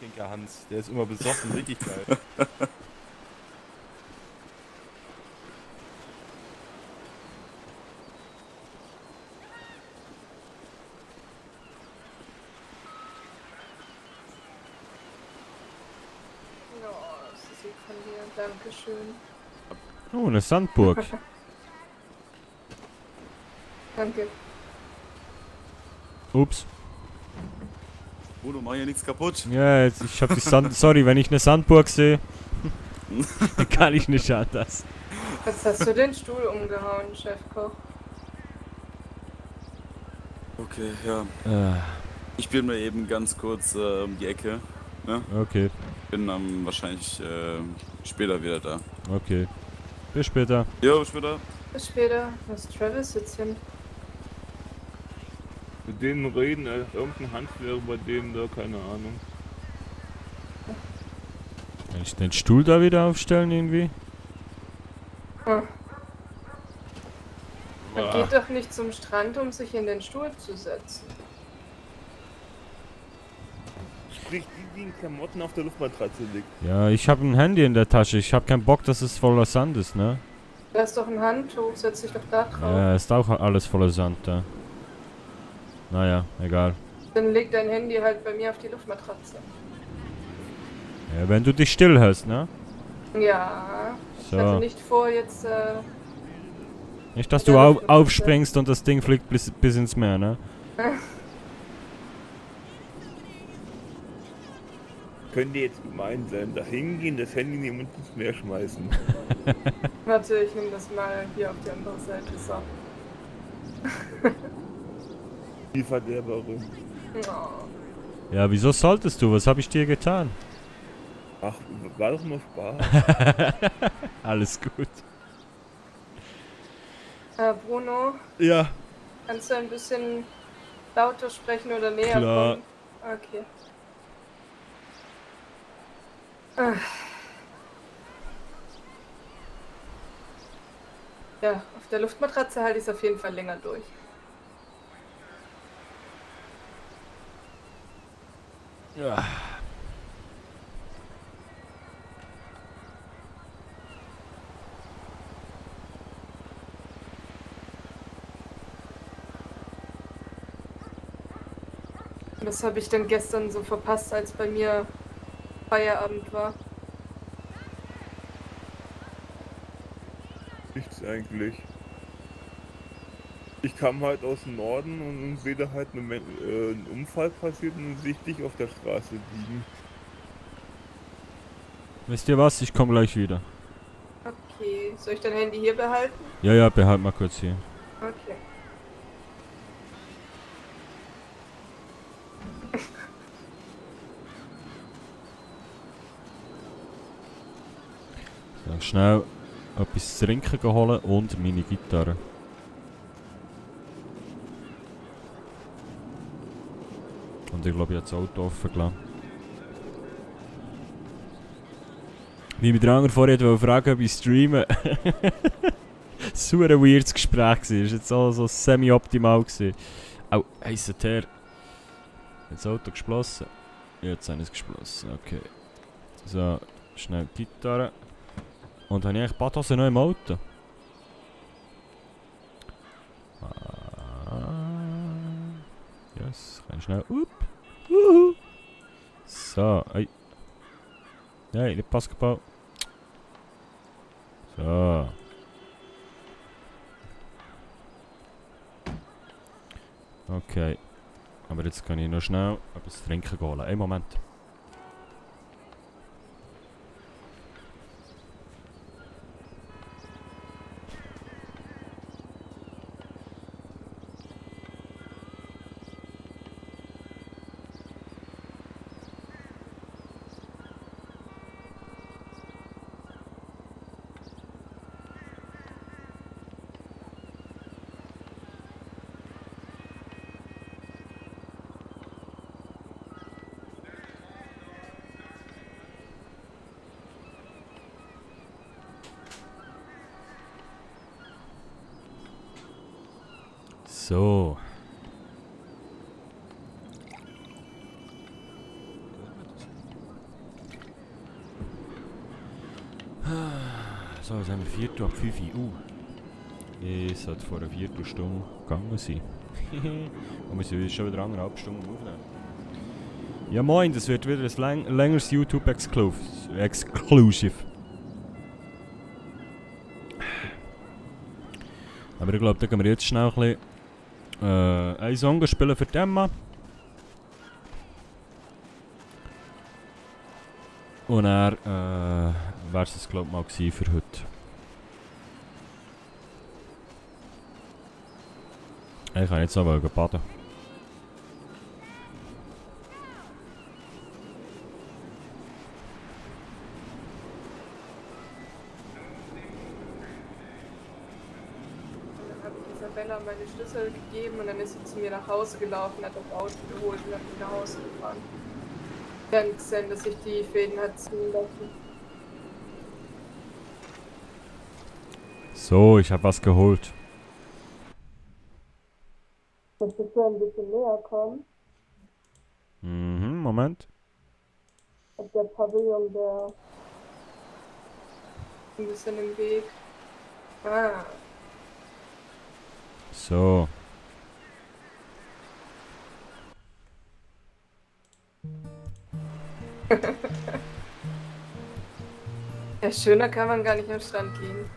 S6: Biertrinker Hans. Der ist immer besoffen, richtig geil.
S5: Ja, das ist lieb von dir. Dankeschön.
S1: Oh, eine Sandburg.
S5: Danke.
S1: Ups.
S3: Bruno, mach hier nichts kaputt.
S1: Ja, jetzt, ich hab die Sand... Sorry, wenn ich eine Sandburg sehe, kann ich nicht anders.
S5: Jetzt hast du den Stuhl umgehauen, Chefkoch.
S3: Okay, ja.
S1: Äh,
S3: Ich bin mir eben ganz kurz um die Ecke.
S1: okay,
S3: Bin dann wahrscheinlich später wieder da.
S1: okay. Bis später.
S3: Jo, später.
S5: Bis später. Was ist Travis jetzt hin?
S8: Mit denen reden, irgendein Handwerk bei denen da, keine Ahnung.
S1: Kann ich den Stuhl da wieder aufstellen irgendwie?
S5: Hm. Man
S8: Ah.
S5: geht doch nicht zum Strand, um sich in den Stuhl zu setzen.
S8: Sprich die in Klamotten auf der Luftmatratze liegt.
S1: Ja, ich habe ein Handy in der Tasche. Ich habe keinen Bock, dass es voller Sand ist, ne?
S5: Da ist doch ein Handtuch, setz dich doch da drauf.
S1: Ja, ist auch alles voller Sand da. Naja, egal.
S5: Dann leg dein Handy halt bei mir auf die Luftmatratze.
S1: Ja, wenn du dich still hältst, ne?
S5: Ja. Ich hatte
S1: So.
S5: nicht vor, jetzt
S1: Nicht, dass du aufspringst und das Ding fliegt bis ins Meer, ne?
S8: Könnt ihr jetzt gemeinsam da hingehen, das Handy nehmen und ins Meer schmeißen?
S5: Warte, ich nehme das mal hier auf die andere Seite. So.
S8: Die Verderberin.
S5: Oh.
S1: Ja, wieso solltest du? Was habe ich dir getan?
S8: Ach, war doch nur Spaß.
S1: Alles gut.
S5: Bruno,
S1: Ja.
S5: kannst du ein bisschen lauter sprechen oder näher
S1: Klar.
S5: kommen? Okay. Ah. Ja, auf der Luftmatratze halte ich es auf jeden Fall länger durch.
S1: Ja.
S5: Was habe ich denn gestern so verpasst, als bei mir Feierabend war?
S8: Nichts eigentlich. Ich kam halt aus dem Norden und sehe da halt ein Unfall passiert und sehe dich auf der Straße liegen.
S1: Wisst ihr was? Ich komme gleich wieder.
S5: Okay, soll ich dein Handy hier behalten?
S1: Ja, ja, behalt mal kurz hier.
S5: Okay.
S1: So, schnell etwas zu trinken holen und meine Gitarre. Und ich glaube, ich habe das Auto offen gelassen. Wie mir der andere vorher wollte fragen, ob ich streame. So ein weirdes Gespräch gewesen. Das war jetzt auch so semi-optimal gewesen. Au, heisst her. Jetzt das Auto geschlossen. Jetzt habe ich es geschlossen, okay. So, schnell die Gitarre. Und habe ich eigentlich Badhose noch im Auto? Yes, kann ich schnell. So, ey. Nein, nicht Basketball. So. Okay. Aber jetzt kann ich noch schnell etwas zu trinken holen. Einen Moment. So. So, jetzt haben wir 4 ab 5 Uhr. Ich sollte vor einer Viertelstunde gegangen sein. Und wir sind schon wieder 1,5 Stunden aufnehmen. Ja moin, das wird wieder ein längeres YouTube-Exclusive. Aber ich glaube, da gehen wir jetzt schnell ein bisschen einen Song spielen für die Emma. Und er wäre es glaube ich mal gewesen für heute. Ich kann jetzt noch baden.
S5: Dann habe ich Isabella meine Schlüssel gegeben und dann ist sie zu mir nach Hause gelaufen, hat das Auto geholt und hat mich nach Hause gefahren. Dann gesehen, dass ich die Fäden hat ziehen lassen.
S1: So, ich habe was geholt.
S5: Möchtest du ein bisschen näher kommen?
S1: Mhm, Moment.
S5: Der Pavillon, der ein bisschen im Weg. Ah,
S1: So.
S5: ja, schöner kann man gar nicht am Strand liegen.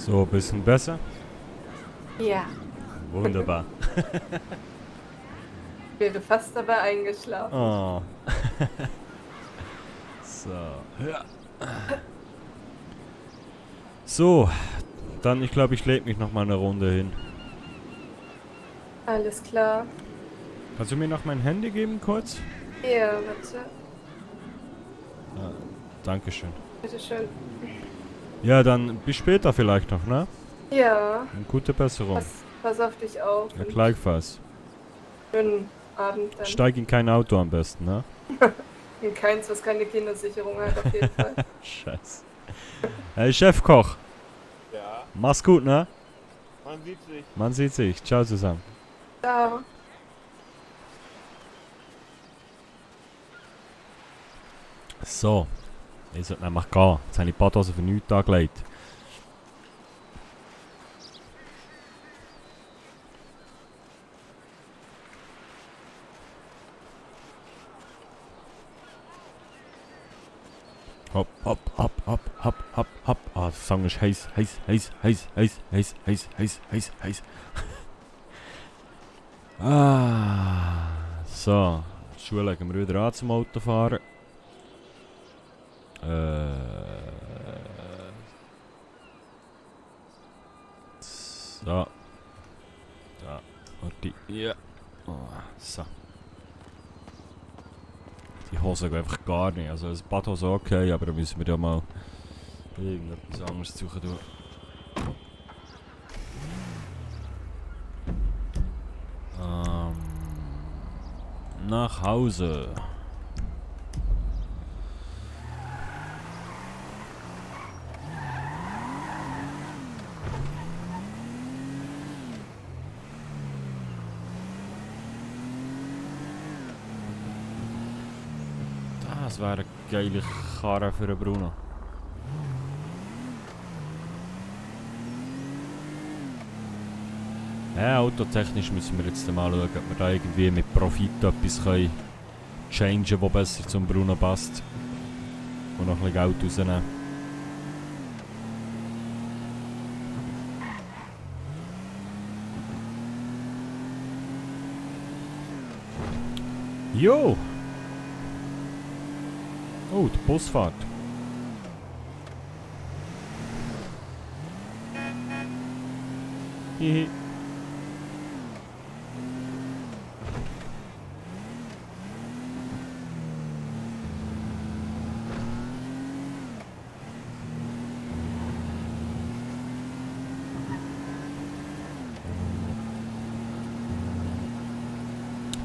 S1: So, ein bisschen besser?
S5: Ja.
S1: Wunderbar.
S5: Ich wäre fast dabei eingeschlafen.
S1: Oh. So. Ja. So, dann ich glaube, ich lege mich noch mal eine Runde hin.
S5: Alles klar.
S1: Kannst du mir noch mein Handy geben kurz?
S5: Ja, warte.
S1: Dankeschön.
S5: Bitteschön.
S1: Ja, dann bis später vielleicht noch, ne?
S5: Ja,
S1: Eine gute Besserung.
S5: pass auf dich auf.
S1: Ja,
S5: und
S1: gleichfalls.
S5: Schönen Abend dann.
S1: Steig in kein Auto am besten, ne?
S5: Und keins, was keine Kindersicherung hat, auf jeden Fall.
S1: Scheiße. Hey, Chefkoch.
S8: Ja,
S1: Mach's gut, ne?
S8: man sieht sich.
S1: Man sieht sich. Ciao zusammen.
S5: Ciao.
S1: So. Ich sollte nämlich gehen. Jetzt habe ich die Badhose für nichts angelegt. Hopp, hopp, hopp, hopp, hopp, hopp, hopp. Ah, der Song ist heiß, heiß, heiß, heiß, heiß, heiß, heiß, heiß, heiß, heiß. So. Die Schuhe legen wir wieder an zum Autofahren. So. Da. Warte. Ja. Oh, so. Die Hose geht einfach gar nicht. Also das Badhose okay, aber da müssen wir ja mal irgendetwas anderes suchen. Nach Hause. Das wäre eine geile Karre für den Bruno. Ja, autotechnisch müssen wir jetzt mal schauen, ob wir da irgendwie mit Profit etwas können changen, was besser zum Bruno passt. Und noch ein bisschen Geld rausnehmen. Jo! Oh, die Busfahrt. Hihi.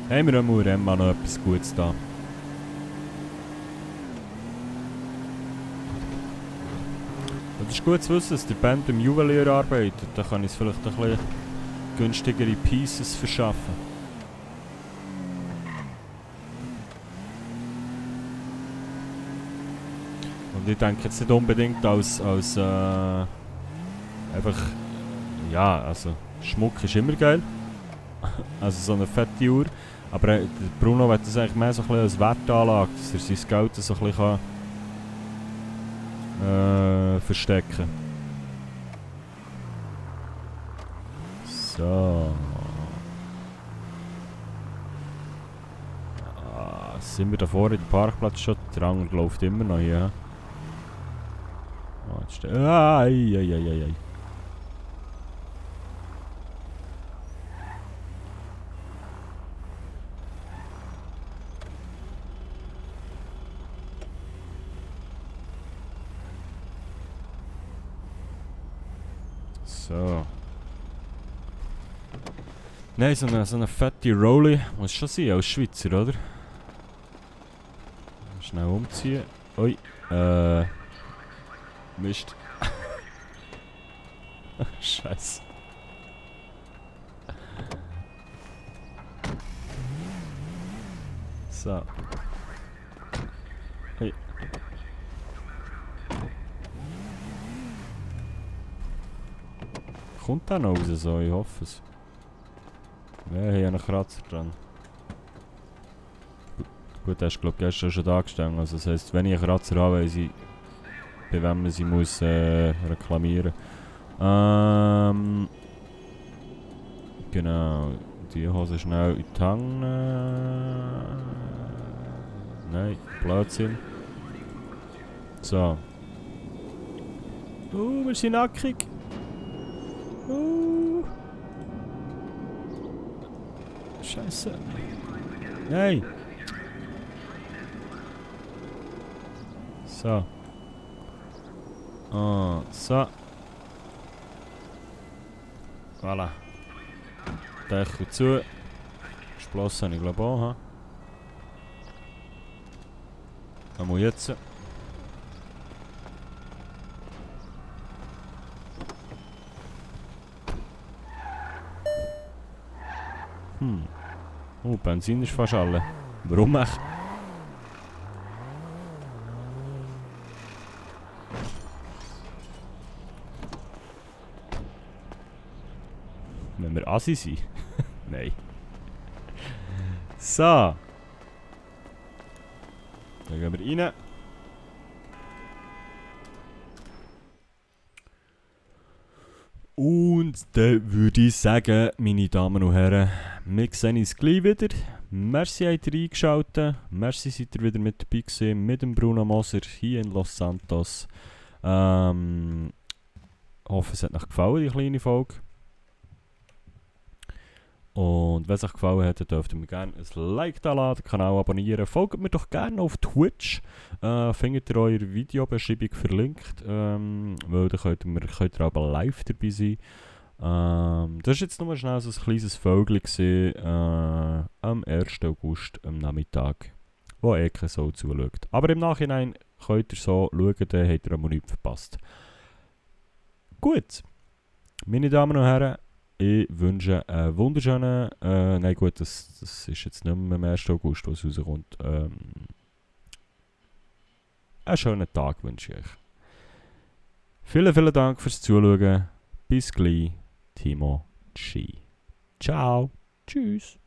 S1: Haben wir am Uremma noch etwas Gutes da? Es ist gut zu wissen, dass die Band im Juwelier arbeitet. Da kann ich es vielleicht ein bisschen günstigere Pieces verschaffen. Und ich denke jetzt nicht unbedingt als einfach, ja, also Schmuck ist immer geil. Also so eine fette Uhr. Aber der Bruno will das eigentlich mehr so ein bisschen als Wertanlage, dass er sein Geld so ein bisschen kann, verstecken. So. Sind wir da vorne im Parkplatz schon? Der Angel läuft immer noch hier. Oh, jetzt ei. So. Nein, so eine fette Rolli muss schon sein, als Schweizer, oder? Schnell umziehen. Ui. Mist. Scheiße. So. Hey. Kommt der noch raus, so? Ich hoffe es. Ja, hier einen Kratzer dran. Gut, er ist glaube ich gestern schon da gestanden. Also das heisst, wenn ich einen Kratzer habe, weiß ich, bei wem man sie muss reklamieren. Genau. Die Hose schnell in die Hange. Nein, Blödsinn. So. Wir sind nackig. Scheiße. Nein. So. So. Voilà. Deckel zu. Schloss habe ich glaube auch. Einmal jetzt. Oh, Benzin ist fast alle. Warum echt? Wenn wir Assi sind? Nein. So. Dann gehen wir rein. Und dann würde ich sagen, meine Damen und Herren, wir sehen uns gleich wieder. Merci, habt ihr eingeschaltet. Merci, seid ihr wieder mit dabei gewesen, mit dem Bruno Moser hier in Los Santos. Hoffe, es hat euch gefallen, die kleine Folge. Und wenn es euch gefallen hat, dann dürft ihr mir gerne ein Like da lassen, den Kanal abonnieren. Folgt mir doch gerne auf Twitch. Findet ihr eure Videobeschreibung verlinkt. Weil dann könnt ihr aber live dabei sein. Das war jetzt nur schnell so ein kleines Vögel am 1. August am Nachmittag, wo kein Sau zuschaut. Aber im Nachhinein könnt ihr so schauen, dann habt ihr auch nichts verpasst. Gut, meine Damen und Herren, ich wünsche einen wunderschönen, nein gut, das ist jetzt nicht mehr am 1. August, was rauskommt. Einen schönen Tag wünsche ich euch. Vielen Dank fürs Zuschauen. Bis gleich, Timo G. Ciao. Tschüss.